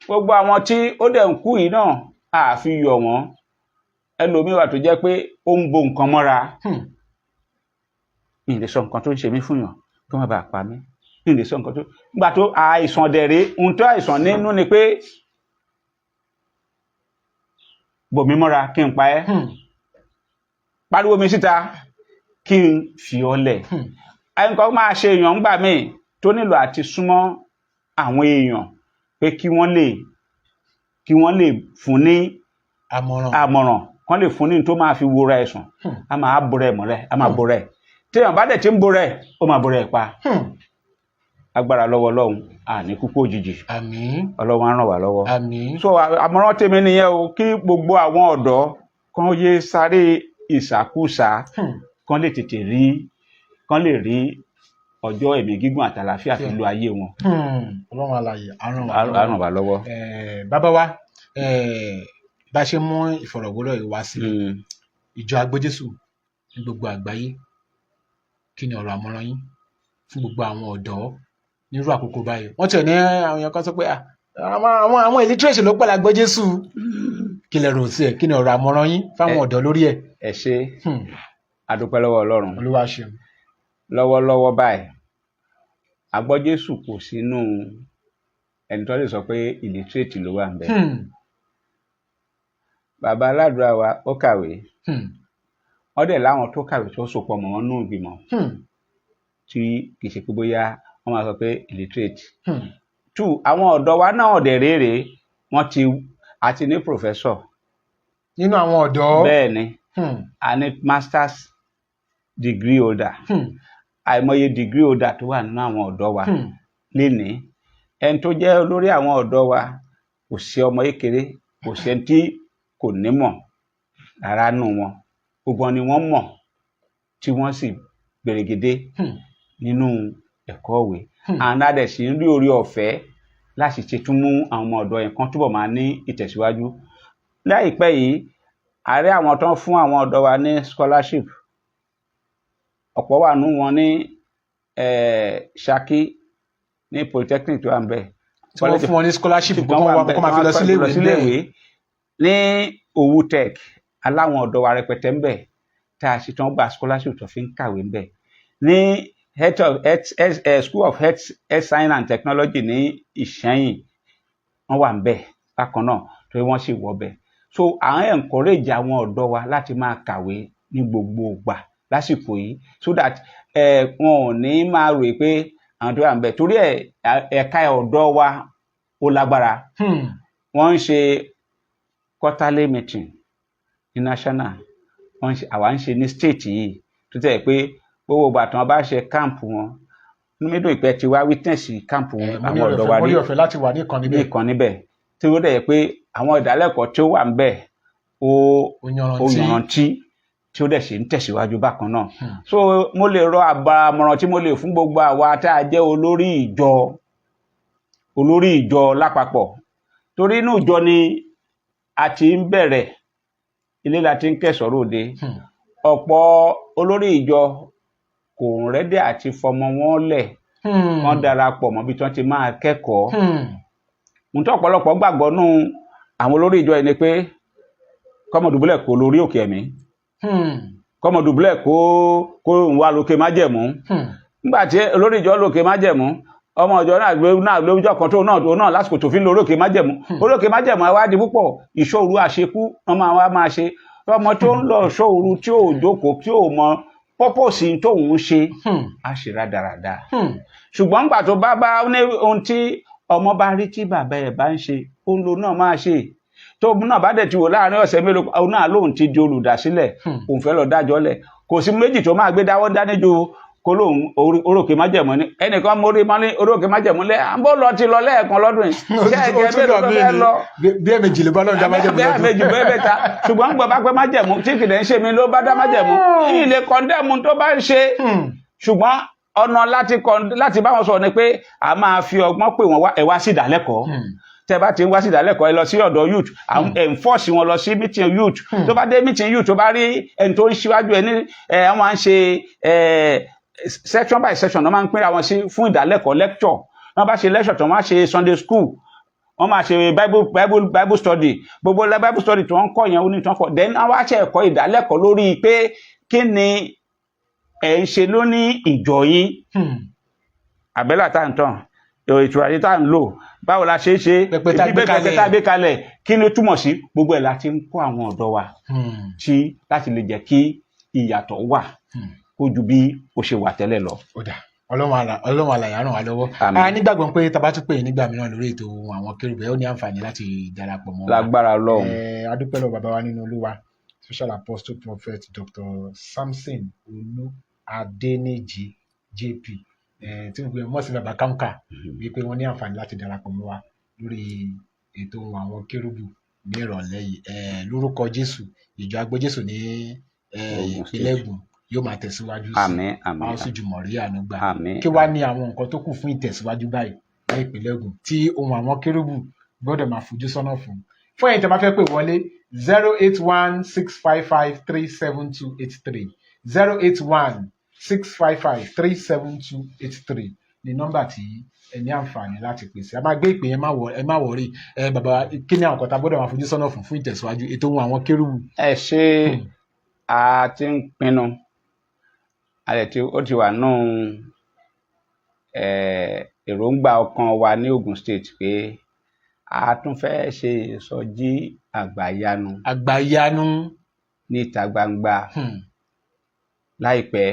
Gbogbo àwọn tí ó dẹ̀ ń kú yìí náà, a fi yọ̀ wọ́n. Ẹlòmíì wà tó jẹ́ pé ó ń bo nǹkan mọ́ra. Mi ì lè sọ nǹkan tó ń ṣe mí fún yàn kí wọ́n bá pa mí, mi ì lè sọ nǹkan tó nígbà tó àìsàn dẹ̀rẹ̀. Ohun tó àìsàn nínú ni pé bò mí mọ́ra kí n pa ẹ́, pariwo mi síta kí n fi ọ́ lẹ̀. Nǹkan máa ṣe èèyàn ńgbà míì tó nílò àti súnmọ́ àwọn èèyàn pé kí wọ́n lè fún ní àmọ̀ràn. Àmọ̀ràn kán lè fún ní tó máa fi wora ẹ̀sùn. A máa bora ẹ̀ mọ́lẹ̀, a máa bora ẹ̀. Téèyàn bá dẹ̀ ti ń bora ẹ̀, ó máa bora ẹ̀ pa. Agbára lọ́wọ́ Ọlọ́run, àní kúkú òjijì. Àmín. Ọlọ́run á ràn wá lọ́wọ́. Àmín. So àmọ̀ràn tèmi nìyẹn o, kí gbogbo àwọn ọ̀dọ́ kán yé sáré ìsàkúsà, kán lè tètè rí, kán lè rí ọjọ́ ẹ̀mí gígùn àtàlàáfíà fi lo ayé wọn. Ọlọ́run alààyè á ràn wá á ràn wá lọ́wọ́. Bàbá wa, bá a ṣe mú ìfọ̀rọ̀wérọ̀ yìí wá sí ìjọ Agbójésù ní gbogbo àgbáyé, kí ni ọ̀rọ̀ àmọ̀ràn yín fún gbogbo àwọn ọ̀dọ́ nírú àkókò báyìí? Wọ́n tiẹ̀ ní àwọn èèyàn kan sọ pé àwọn illiterate ló pẹ̀lú Agbójésù. Kí lẹ rò sí ẹ̀? Kí ni ọ̀rọ̀ àmọ̀ràn yín fáwọn ọ̀dọ́ lórí ẹ̀? Ẹ ṣé. A dúpẹ́ lọ́wọ́ Ọlọ́run. Olúwa ṣeun. Lọ́wọ́lọ́wọ́ báyìí, Agbọ́jésù kò sínú ẹni tó lè sọ pé illiterate ló wà ń bẹ̀. Bàbá aládùúrà wa, ó kàwé. Wọ́n dẹ̀ láwọn tó kàwé tó sopọ̀ mọ́ wọn nù ìgbìmọ̀ tí kì í ṣe pé bóyá wọ́n máa sọ pé illiterate. Two, àwọn ọ̀dọ́ wa náà dẹ̀ rèé, wọ́n ti àti ní professor Nínú àwọn ọ̀dọ́? Bẹ́ẹ̀ ni. A ní masters degree holder, àìmọye degree holder tó wà nínú àwọn ọ̀dọ́ wa lénìí. Ẹni tó jẹ́ olórí àwọn ọ̀dọ́ wa, kò sí ọmọ kékeré, kò sí ẹni tí kò nímọ̀ rárá nù wọn. Gbogbo wọn ni wọ́n mọ̀ tí wọ́n sì gbèrègede nínú ẹ̀kọ́ ìwé. And a dẹ̀ sì ń rí orí ọ̀fẹ́ láti ṣe tún mú àwọn ọmọ ọ̀dọ́ yẹn kan túbọ̀ máa ní ìtẹ̀síwájú. Láìpẹ́ yìí, àárẹ̀ àwọn tó ń fún àwọn ọ̀dọ́ wa ní scholarship, ọ̀pọ̀ wà nù wọn ní Ṣakí, ní polytechnic tó wà ń bẹ̀. Tí wọ́n fún wọn ní scholarship kó máa fi lọ síléèwé? Síléèwé ní Òwu Tech, aláwọn ọ̀dọ́ wa rẹpẹtẹ ń bẹ̀ tá a sì tán gba scholarship tó fi ń kàwé ń bẹ̀. Ní health of health school of health science and technology ní Ìṣẹ́yìn, wọ́n wà ń bẹ̀ bákan náà torí wọ́n sì wọ́ bẹ̀. So à ń encourage àwọn ọ̀dọ́ wa láti máa kàwé ní gbogbo ìgbà lásìkò yìí, so that wọn ò ní máa rò pé àwọn tó wà ń bẹ̀ torí ẹ̀ka ọ̀dọ́ wa ó lágbára. Wọ́n ń ṣe quarterly meeting ní national, wọ́n ń ṣe, àwa ń ṣe ní state yìí, tó tẹ̀ pé gbogbo ìgbà tí wọ́n bá ṣe camp wọn, inú mi dùn ìpẹ́ ti wá witness camp Mo ní àwọn ọ̀dọ́ wa mo rí ní ọ̀fẹ́ láti wà ní ìkànnì ní bẹ́ẹ̀. ìkan níbẹ̀ tí ó dẹ̀ yẹ pé àwọn ìdálẹ́kọ̀ọ́ tí ó wà ń bẹ̀ ó ó ó yanrantí. yanrantí, tí ó dẹ̀ ṣe ń tẹ̀síwájú bákan náà. So mo lè rọ àmọ̀ràn tí mo lè fún gbogbo àwa tá a jẹ́ olórí ìjọ, olórí ìjọ lápapọ̀, torí inú ìjọ ni a ti ń bẹ̀rẹ̀, ilé la ti ń kẹ̀sọ́ ròde. Ọ̀pọ̀ olórí ìjọ kò ready àti fọmọ wọn lẹ̀ wọ́n darapọ̀ mọ́ bí tí wọ́n ti máa kẹ́kọ̀ọ́. Ohun tó ọ̀pọ̀lọpọ̀ gbàgbọ́ nù àwọn olórí ìjọ yìí ni pé kọ́mọdùbúlẹ̀ kó lórí òkè ẹ̀mí, kọ́mọdùbúlẹ̀ kó ń wá lókè májẹ̀mú. Nígbà tí olórí ìjọ lókè májẹ̀mú, ọmọ ìjọ náà gbé náà lójọ́ kan tó náà lásìkò tó fi ń lo orókè májẹ̀mú. Orókè májẹ̀mú àwa di púpọ̀ ìṣòro àṣekú wọn máa wá máa ṣe. Ọmọ tó ń lọ ìṣòro tí ò jókòó, tí ò mọ purpose tóun ń ṣe, á ṣe rádaràda. Ṣùgbọ́n nígbà tó bá ní ohun tí ọmọ bá rí tí bàbá ẹ̀ bá ń ṣe, òun lòun náà máa ṣe. Tó náà bá dẹ̀ ti wò láàrin ọ̀sẹ̀ mélòó, òun náà lóun ti di olùdásílẹ̀, òun fẹ́ lọ dájọ́ lẹ̀. Kò sí méjì tó máa gbé dáwọ́ dání ju kó lóun orókè májẹ̀mú ní ẹnìkan mórí mọ́lé orókè májẹ̀mú lẹ́ à ń bọ́ lọ ti lọ lẹ́ẹ̀kan lọ́dún yìí. Ṣé ẹ̀kẹ́ mélòó ló fẹ́ lọ? Bí ẹ̀mejì ló bá lọ́run dá májẹ̀mú bí lọ́dún. Méjì bẹ́ẹ̀ bẹ́ẹ̀ ta. Ṣùgbọ́n gbọ́ bá pẹ́ májẹ̀mú tí kìdẹ̀ ń ṣe mi ló bá dá májẹ̀mú yìí lè condemn tó bá ń ṣe. Ṣùgbọ́n ọ̀nà láti bá wọn sọ̀rọ̀ ni pé a máa fi ọgbọ́n pè wọ́n wá, ẹ wá sí ìdálẹ́kọ̀ọ́. Tẹ́ bá ti ń wá sí ìdálẹ́kọ̀ọ́, ẹ lọ sí ọ̀dọ̀ youth, à ń enforce wọn lọ sí meeting youth. Tó bá dé meeting youth, tó bá rí ẹni tó ń ṣíwájú ẹ ní ẹ, wọ́n máa ń ṣe ẹ section by section, wọ́n máa ń pínra wọn sí fún ìdálẹ́kọ̀ọ́, lecture. Wọ́n bá ṣe lecture tó, wọ́n á ṣe Sunday school, wọ́n máa ṣe Bible study. Gbogbo Bible study tí wọ́n ń kọ́ yẹn, ó ní tí wọ́n kọ́. Then wọ́n wá ṣe ẹ̀kọ́ ìdálẹ́kọ̀ọ́ lórí pé kí ni ẹ̀ ń ṣe lóní ìjọ yín, àbẹ́là tá à ń tàn, ìtura tá à ń lò, báwo la ṣe é ṣe, Pẹpẹ tá a gbé ibi pẹpẹ tá a gbé kalẹ̀, kí ni ó túmọ̀ sí. Gbogbo ẹ̀ la ti ń kọ́ àwọn ọ̀dọ́ wa tí láti lè jẹ́ kí ìyàtọ̀ wà kó ju bí ó ṣe wà tẹ́lẹ̀ lọ. Ó dà, Ọlọ́run àlàyé ràn wá lọ́wọ́. Àmín. A nígbàgbọ́ pé tá a bá tún pè é nígbà mìíràn lórí ètò àwọn kérúbù, ẹ ó ní àǹfààní láti darapọ̀ mọ́ wa. Lágbára Ọlọ́run. A dúpẹ́ lọ́wọ́ bàbá wa nínú Olúwa, Special Apostle Prophet Dr. Samson Olú Adéníjì JP, tí gbogbo ẹ̀ mọ̀ sí Bàbá Kamka, wípé wọ́n ní àǹfààní láti darapọ̀ mọ́ wa lórí ètò àwọn kérúbù ní ìrọ̀lẹ́ yìí. Lórúkọ Jésù, ìjọ agbójésù ní Ògùn ìpínlẹ̀ State. Ògùn yóò máa tẹ̀síwájú sí. Àmín, àmín. A ó sì jùmọ̀ rí àánú gbà. Àmín. Kí wá ní àwọn nǹkan tó kù fún ìtẹ̀síwájú báyìí ní ìpínlẹ̀ Ògùn tí ohun àwọn kérúbù gbọ́dọ̀ máa fojú sọ́nà fún? Fún ẹ̀yin tí a bá fẹ́ pè wọlé, 08165537283, 08165537283 ní nọ́mbà tí ẹ ní àǹfààní láti pèsè. A máa gbé ìpè yẹn, ẹ má worry. Ẹ bàbá, kí ni àwọn nǹkan tá a gbọ́dọ̀ máa fojú sọ́nà fún fún ìtẹ̀síwájú ètò ohun àwọn kérúbù? Ẹ ṣe. A ti ń pinnu, a lè ti, ó ti wà nù èròǹgbà ọkàn wa ní Ogun State pé a tún fẹ́ ṣe ìsọjí àgbàyanu. Àgbàyanu. Ní ìta gbangba láìpẹ́,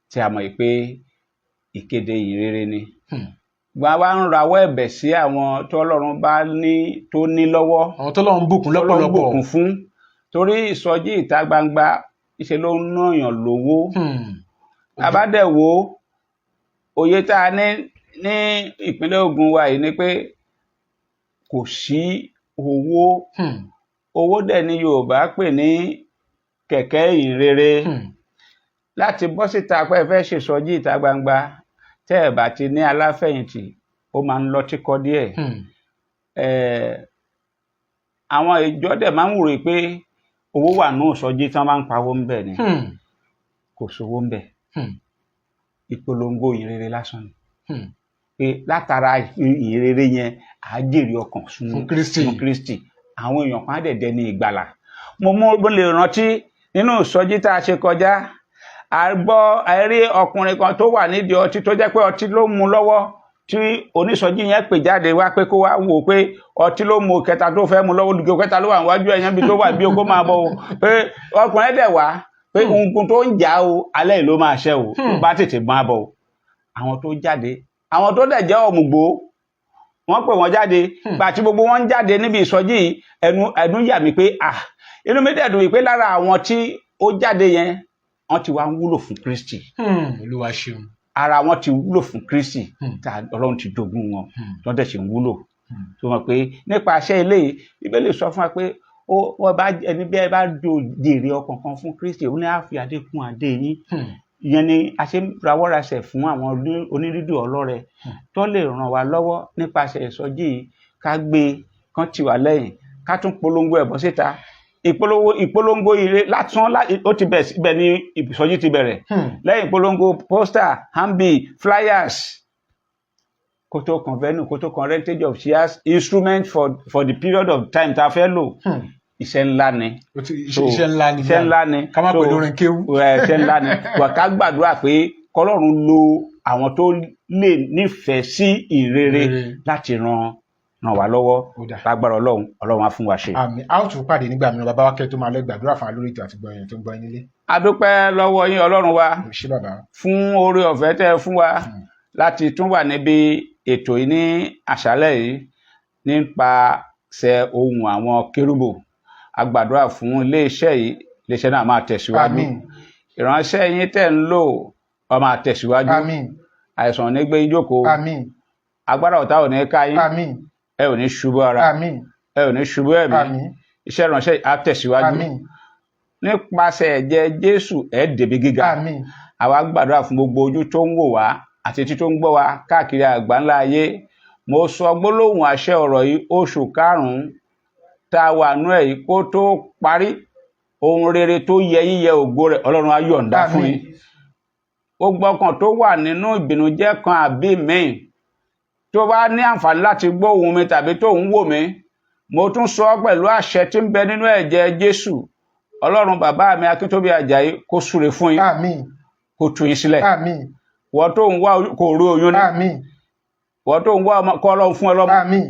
tí a mọ̀ pé ìkéde ìhìnrere ni. Gba wa ń rawọ́ ẹ̀bẹ̀ sí àwọn tó Ọlọ́run bá ní tó ní lọ́wọ́, àwọn tó lọ́run bùkún Ọlọ́run lọ́pọ̀lọpọ̀, bùkún fún, torí ìsọjí ìta gbangba ìṣe ló ń náyàn lówó. Àbádẹ́wò òye tá a ní ní ìpínlẹ̀ Ògùn wa yìí ni pé kò sí owó. Owó dẹ̀ ní Yorùbá pè ní kẹ̀kẹ́ ìhìnrere. Láti bọ́ síta pé ẹ fẹ́ ṣèsọjí ìta gbangba, tẹ́ ẹ bá ti ní aláfẹ̀yìntì, ó máa ń lọ tíkọ́ díẹ̀. Àwọn ìjọ dẹ̀ máa ń wòye pé owó wà ní ìsọjí tí wọ́n máa ń pawó ń bẹ̀ ni. Kò sówó ń bẹ̀. Ìpolongo ìhìnrere lásán ni, pé látara ìhìnrere yẹn, à á jèrè ọkàn fún Kristi. Fún Kristi. Àwọn èèyàn kan á dẹ̀ dẹni ìgbàlà. Mo lè rántí nínú ìsọjí tá a ṣe kọjá, a gbọ́, a rí ọkùnrin kan tó wà nídìí ọtí, tó jẹ́ pé ọtí ló ń mu lọ́wọ́, tí onísọjí yẹn pè jáde wá pé kó wá wò pé ọtí ló mu kẹta tó fẹ́ mu lọ́wọ́, olùkọ́ kẹta ló wà níwájú ẹ̀yán bí tó wà bí o kó máa bọ̀ o, pé ọkùnrin dẹ̀ wá pé nǹkan tó ń jà o alẹ́ yìí ló máa ṣẹ́ o, tó bá tètè máa bọ̀ o. Àwọn tó jáde, àwọn tó dẹ̀ jẹ́ ọ̀mùgbó, wọ́n pè wọ́n jáde. Gbà tí gbogbo wọn ń jáde níbi ìsọjí yìí, ẹnu yà mí pé ah, inú mi dẹ̀ dùn wípé lára àwọn tí ó jáde yẹn, wọ́n ti wá ń wúlò fún Kristi. Olúwa ṣeun. Ara wọn ti wúlò fún Kristi, tá Ọlọ́run ti jogún wọn, tó dẹ̀ ṣe ń wúlò. Tó mọ̀ pé nípa iṣẹ́ eléyìí, Bíbélì sọ fún wa pé ó wọ́n bá ẹni bí ẹ bá jèrè ọkàn kan fún Kristi, ó ní á fi adé kún adé yín. Ìyẹn ni a ṣe ń rawọ́rasẹ̀ fún àwọn onírídìí ọlọ́rẹ tó lè ràn wá lọ́wọ́ nípasẹ̀ ìsọjí yìí, ká gbé kán tì wá lẹ́yìn, ká tún polongo ẹ̀ bọ́ síta. Ìpolongo ire lásán ó ti bẹ̀ síbẹ̀ ní ìsọjí ti bẹ̀rẹ̀. Lẹ́yìn ìpolongo poster, handbill, flyers, kó tó kan venue, kó tó kan rentage of chairs, instrument for the period of time tá a fẹ́ lò, iṣẹ́ ńlá ni. Iṣẹ́ ńlá ni. Iṣẹ́ ńlá ni. Ká má pè lórin kéwú. Iṣẹ́ ńlá ni wà. Ká gbàdúrà pé kọ́lọ́run lo àwọn tó lè nífẹ̀ẹ́ sí ìrere Rere. láti ran ràn wá lọ́wọ́. Ó dà. Lágbára Ọlọ́run, Ọlọ́run á fún wa ṣe. Àmín. A ó tún pàdé nígbà mìíràn. Bàbá wa, kẹ́ tó máa lọ, gbàdúrà fún wa lórí ètò àti gbọ́ èèyàn tó ń gbọ́ yín nílé. A dúpẹ́ lọ́wọ́ yín, Ọlọ́run wa, Ẹ ṣé, bàbá. fún oore ọ̀fẹ́ tẹ́ ẹ fún wa láti tún wà níbi ètò yìí ní àṣálẹ́ yìí nípasẹ̀ ohùn àwọn kérúbù. A gbàdúrà fún iléeṣẹ́ yìí, iléeṣẹ́ náà máa tẹ̀síwájú. Àmín. Ìránṣẹ́ yín tẹ̀ ń lò ó máa tẹ̀síwájú. Àmín. Àìsàn ò ní gbé yín jókòó. Àmín. Agbára ọ̀tá ò ní ká yín. Àmín. Ẹ ò ní ṣubú ara. Àmín. Ẹ ò ní ṣubú ẹ̀mí. Àmín. Iṣẹ́ ìránṣẹ́ yìí á tẹ̀síwájú. Àmín. Nípasẹ̀ ẹ̀jẹ̀ Jésù, ẹ̀ débi gíga. Àmín. Àwa gbàdúrà fún gbogbo ojú tó ń wò wá àti etí tó ń gbọ́ wa káàkiri àgbáńlá ayé. Mo sọ gbólóhùn àṣẹ ọ̀rọ̀ yìí: oṣù karùn-ún tá a wà nú ẹ̀ yìí, kó tó parí, ohun rere tó yẹ yíyẹ ògo rẹ̀, Ọlọ́run á yọ̀ǹda fún Àmín. yín. Gbogbo ọkàn tó wà nínú ìbìnújẹ́ kan àbí míì, tó bá ní àǹfààní láti gbọ́ ohùn mi tàbí tó ń wò mí, mo tún sọ ọ́ pẹ̀lú àṣẹ tí ń bẹ nínú ẹ̀jẹ̀ Jésù, Ọlọ́run bàbá mi Akíntóbi Àjàyí kó súre fún yín, Àmín. kó tú yín sílẹ̀. Àmín. Wọ́n tó ń wá kò rí oyún ní, Àmín. wọ́n tó ń wá ọmọ, kọ́ Ọlọ́run fún ẹ lọ́mọ. Àmín.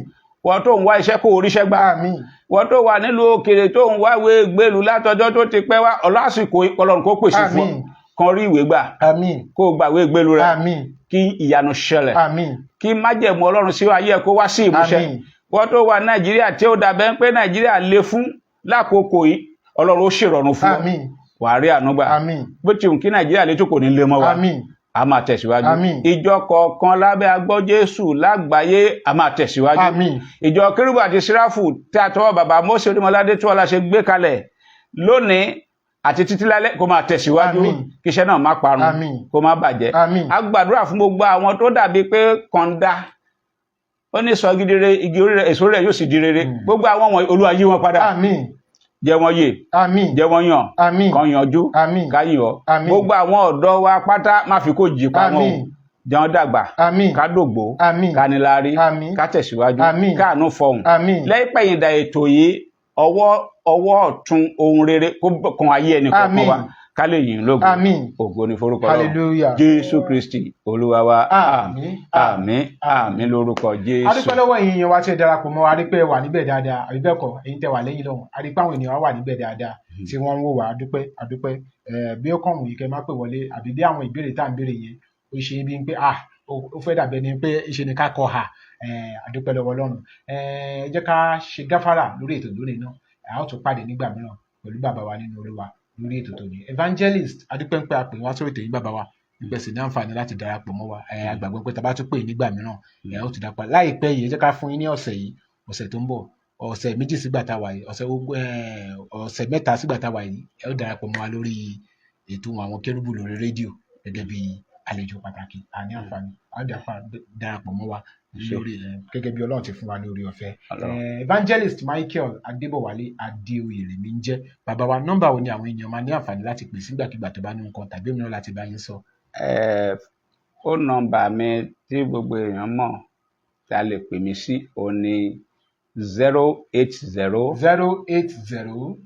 Wọ́n tó ń wá iṣẹ́, kó oríṣẹ́ gbà. Àmín. Wọ́n tó wà nílùú òkèèrè tó ń wá ìwé gbèlú látọjọ́ tó ti pẹ́ wá, ọlásìkò Ọlọ́run kó pèsè fún ọ. Àmín. Kan rí ìwé gbà, Àmín. kó o gba ìwé gbèlú rẹ. Àmín. Kí ìyanu ṣẹlẹ̀. Àmín. Kí májẹ̀mú Ọlọ́run sí ayé ẹ kó wá sí ìmúṣẹ. Àmín. Wọ́n tó wà Nàìjíríà tí ó dàbẹ́ pé Nàìjíríà le fún lákòókò yìí, Ọlọ́run ó ṣèrọ̀rùn fún ọ. Àmín. Wàá rí àánú gbà. Àmín. Bó ti wù kí Nàìjíríà létò, kò ní lé mọ́ wa. Àmín. A máa tẹ̀síwájú. Àmín. Ìjọ kọ̀ọ̀kan lábẹ́ agbọ́ Jésù lágbàáyé, a máa tẹ̀síwájú. Àmín. Ìjọ kérúbù àti síráfù tí a tọwọ́ bàbá Mósè Orímọládé tí wọ́n la ṣe gbé kalẹ̀ lónìí àti títí lálẹ́, kó máa tẹ̀síwájú. Àmín. Kí iṣẹ́ náà má parun. Àmín. Kó má bàjẹ́. Àmín. A gbàdúrà fún gbogbo àwọn tó dàbí pé kọ̀ǹda ó ní sọ gidi rere, igi orí rẹ̀, èso rẹ̀ yóò sì di rere. Gbogbo àwọn wọ̀nyí, Olúwa yí wọn padà. Àmín. Jẹ́ wọ́n yè. Àmín. Jẹ́ wọ́n yàn. Àmín. Kan yanjú. Àmín. Ká yìn ọ́. Àmín. Gbogbo àwọn ọ̀dọ́ wa pátá, má fi kó jì pa wọn o. Àmín. Jẹ́ wọ́n dàgbà. Àmín. Ká dògbó. Àmín. Ká níláárí. Àmín. Ká tẹ̀síwájú. Àmín. Káànú fọhùn. Àmín. Lẹ́yìn ètò yìí, ọwọ́ ọ̀tún ohun rere kó kan ayé ẹnì kọ̀ọ̀kan Àmín. wa, ká lè yìn lógo. Àmín. Ògo ni forúkọ Ọlọ́run. Hallelujah. Jésù Kristi Olúwa wa. Àmín. Àmín, àmín lórúkọ Jésù. A dúpẹ́ lọ́wọ́ ẹ̀yin èèyàn wa tí ẹ darapọ̀ mọ́ wa. A rí pé ẹ wà níbẹ̀ dáadáa, àbí bẹ́ẹ̀ kọ́? Ẹ̀yin tẹ́ wà lẹ́yìn lọ́hùn, a rí pé àwọn ènìyàn wa wà níbẹ̀ dáadáa tí wọ́n ń wò wá. A dúpẹ́, a dúpẹ́. Bí ó kàn wù yín kẹ́ má pè wọlé, àbí bí àwọn ìbéèrè tá à ń béèrè yẹn, ó ṣe é bí pé ah, ó fẹ́ dàbí ẹni pé ìṣe ni ká kọ hà. Ẹ a dúpẹ́ lọ́wọ́ Ọlọ́run. Ẹ jẹ́ ká ṣe gáfárà lórí ètò lónìí náà. A ó tún pàdé nígbà mìíràn pẹ̀lú bàbá wa nínú Olúwa lórí ètò tòní. Evangelist, a dúpẹ́ ń pẹ́ àpè wá sórí ètò yìí, bàbá wa ìpẹ́ sì ní àǹfààní láti darapọ̀ mọ́ wa. Ẹ a gbàgbọ́ pé tá a bá tún pè nígbà mìíràn, ẹ ó ti dapò láìpẹ́ yìí. Ẹ jẹ́ ká fún yín ní ọ̀sẹ̀ yìí, ọ̀sẹ̀ tó ń bọ̀, ọ̀sẹ̀ 2 sígbà tá a wà yìí, ọ̀sẹ̀ ogún, ọ̀sẹ̀ 3 sígbà tá a wà yìí, ẹ ó darapọ̀ mọ́ wa lórí ètò àwọn kérúbù lórí rédíò gẹ́gẹ́ bí àlejò pàtàkì. A ní àǹfààní, a ó darapọ̀ mọ́ wa lórí gẹ́gẹ́ bí Ọlọ́run ti fún wa ní oore ọ̀fẹ́. Ọlọ́run. Evangelist Michael Adébọ̀wálé Adéoyè lèmi ń jẹ́. Bàbá wa, nọ́mbà wo ni àwọn èèyàn máa ní àǹfààní láti pè sígbàkigbà tó bá ní nǹkan tàbí òmíràn láti bá yín sọ? Phone number mi tí gbogbo èèyàn mọ̀ tí a lè pè mí sí òun ni 080 080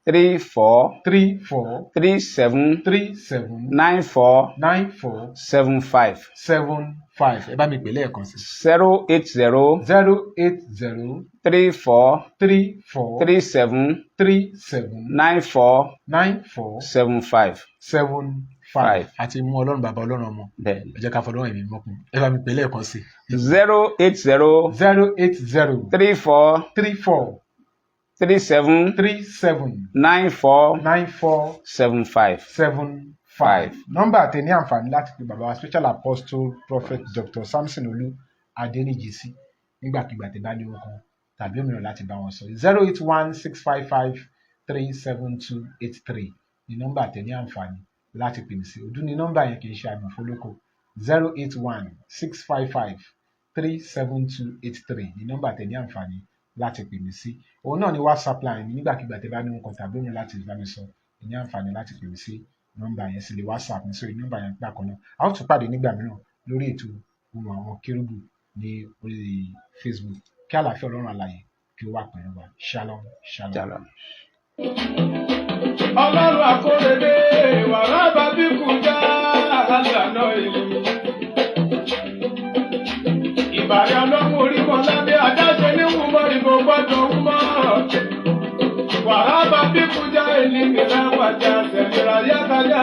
34 34 37 37 94 94 75. 75. Ẹ bá mi pè lẹ́ẹ̀kan sí. 080 080 34 34 37 37 94 94 75. 75. Five. Àti mú Ọlọ́run Bàbá, Ọlọ́run Ọmọ. Bẹ́ẹ̀ni. Ẹ jẹ́ ká fọlọ́run ẹ̀mí mọ́kun. Ẹ bá mi pè lẹ́ẹ̀kan sí. 080 080 34 34 37 37 94 94 75. 75. Nọ́mbà tẹ ní àǹfààní láti pe bàbá wa Special Apostle Prophet Dr. Samson Olú Adéníjì sí nígbàkigbà tẹ bá ní ohun kan tàbí òmíràn láti bá wọn sọ, 08165537283 ní nọ́mbà tẹ ní àǹfààní láti pè mí sí. Ọdún ní nọ́mbà yẹn, kì í ṣe àmì fọlọ́kọ. 08165537283 ní nọ́mbà tẹ ní àǹfààní láti pè mí sí. Òun náà ni WhatsApp line mi. Nígbàkigbà tẹ bá ní ohun kan tàbí òmíràn láti bá mi sọ, ẹ ní àǹfààní láti pè mí sí nọ́mbà yẹn, sì lè WhatsApp mi sórí nọ́mbà yẹn bákan náà. A ó tún pàdé nígbà mìíràn lórí ètò ohùn àwọn kérúbù ní orí Facebook. Kí àlàáfíà Ọlọ́run alààyè kí ó wà pẹ̀lú wa. Shalom, shalom. Shalom. Ọlọ́run àkórèdé wàrà bàbí kújà àlànà ìlú. Ìbàrẹ̀ ọlọ́run orí mọ́ládé adáṣe ní. Ìràpàjà sẹ̀mìrà yákàjá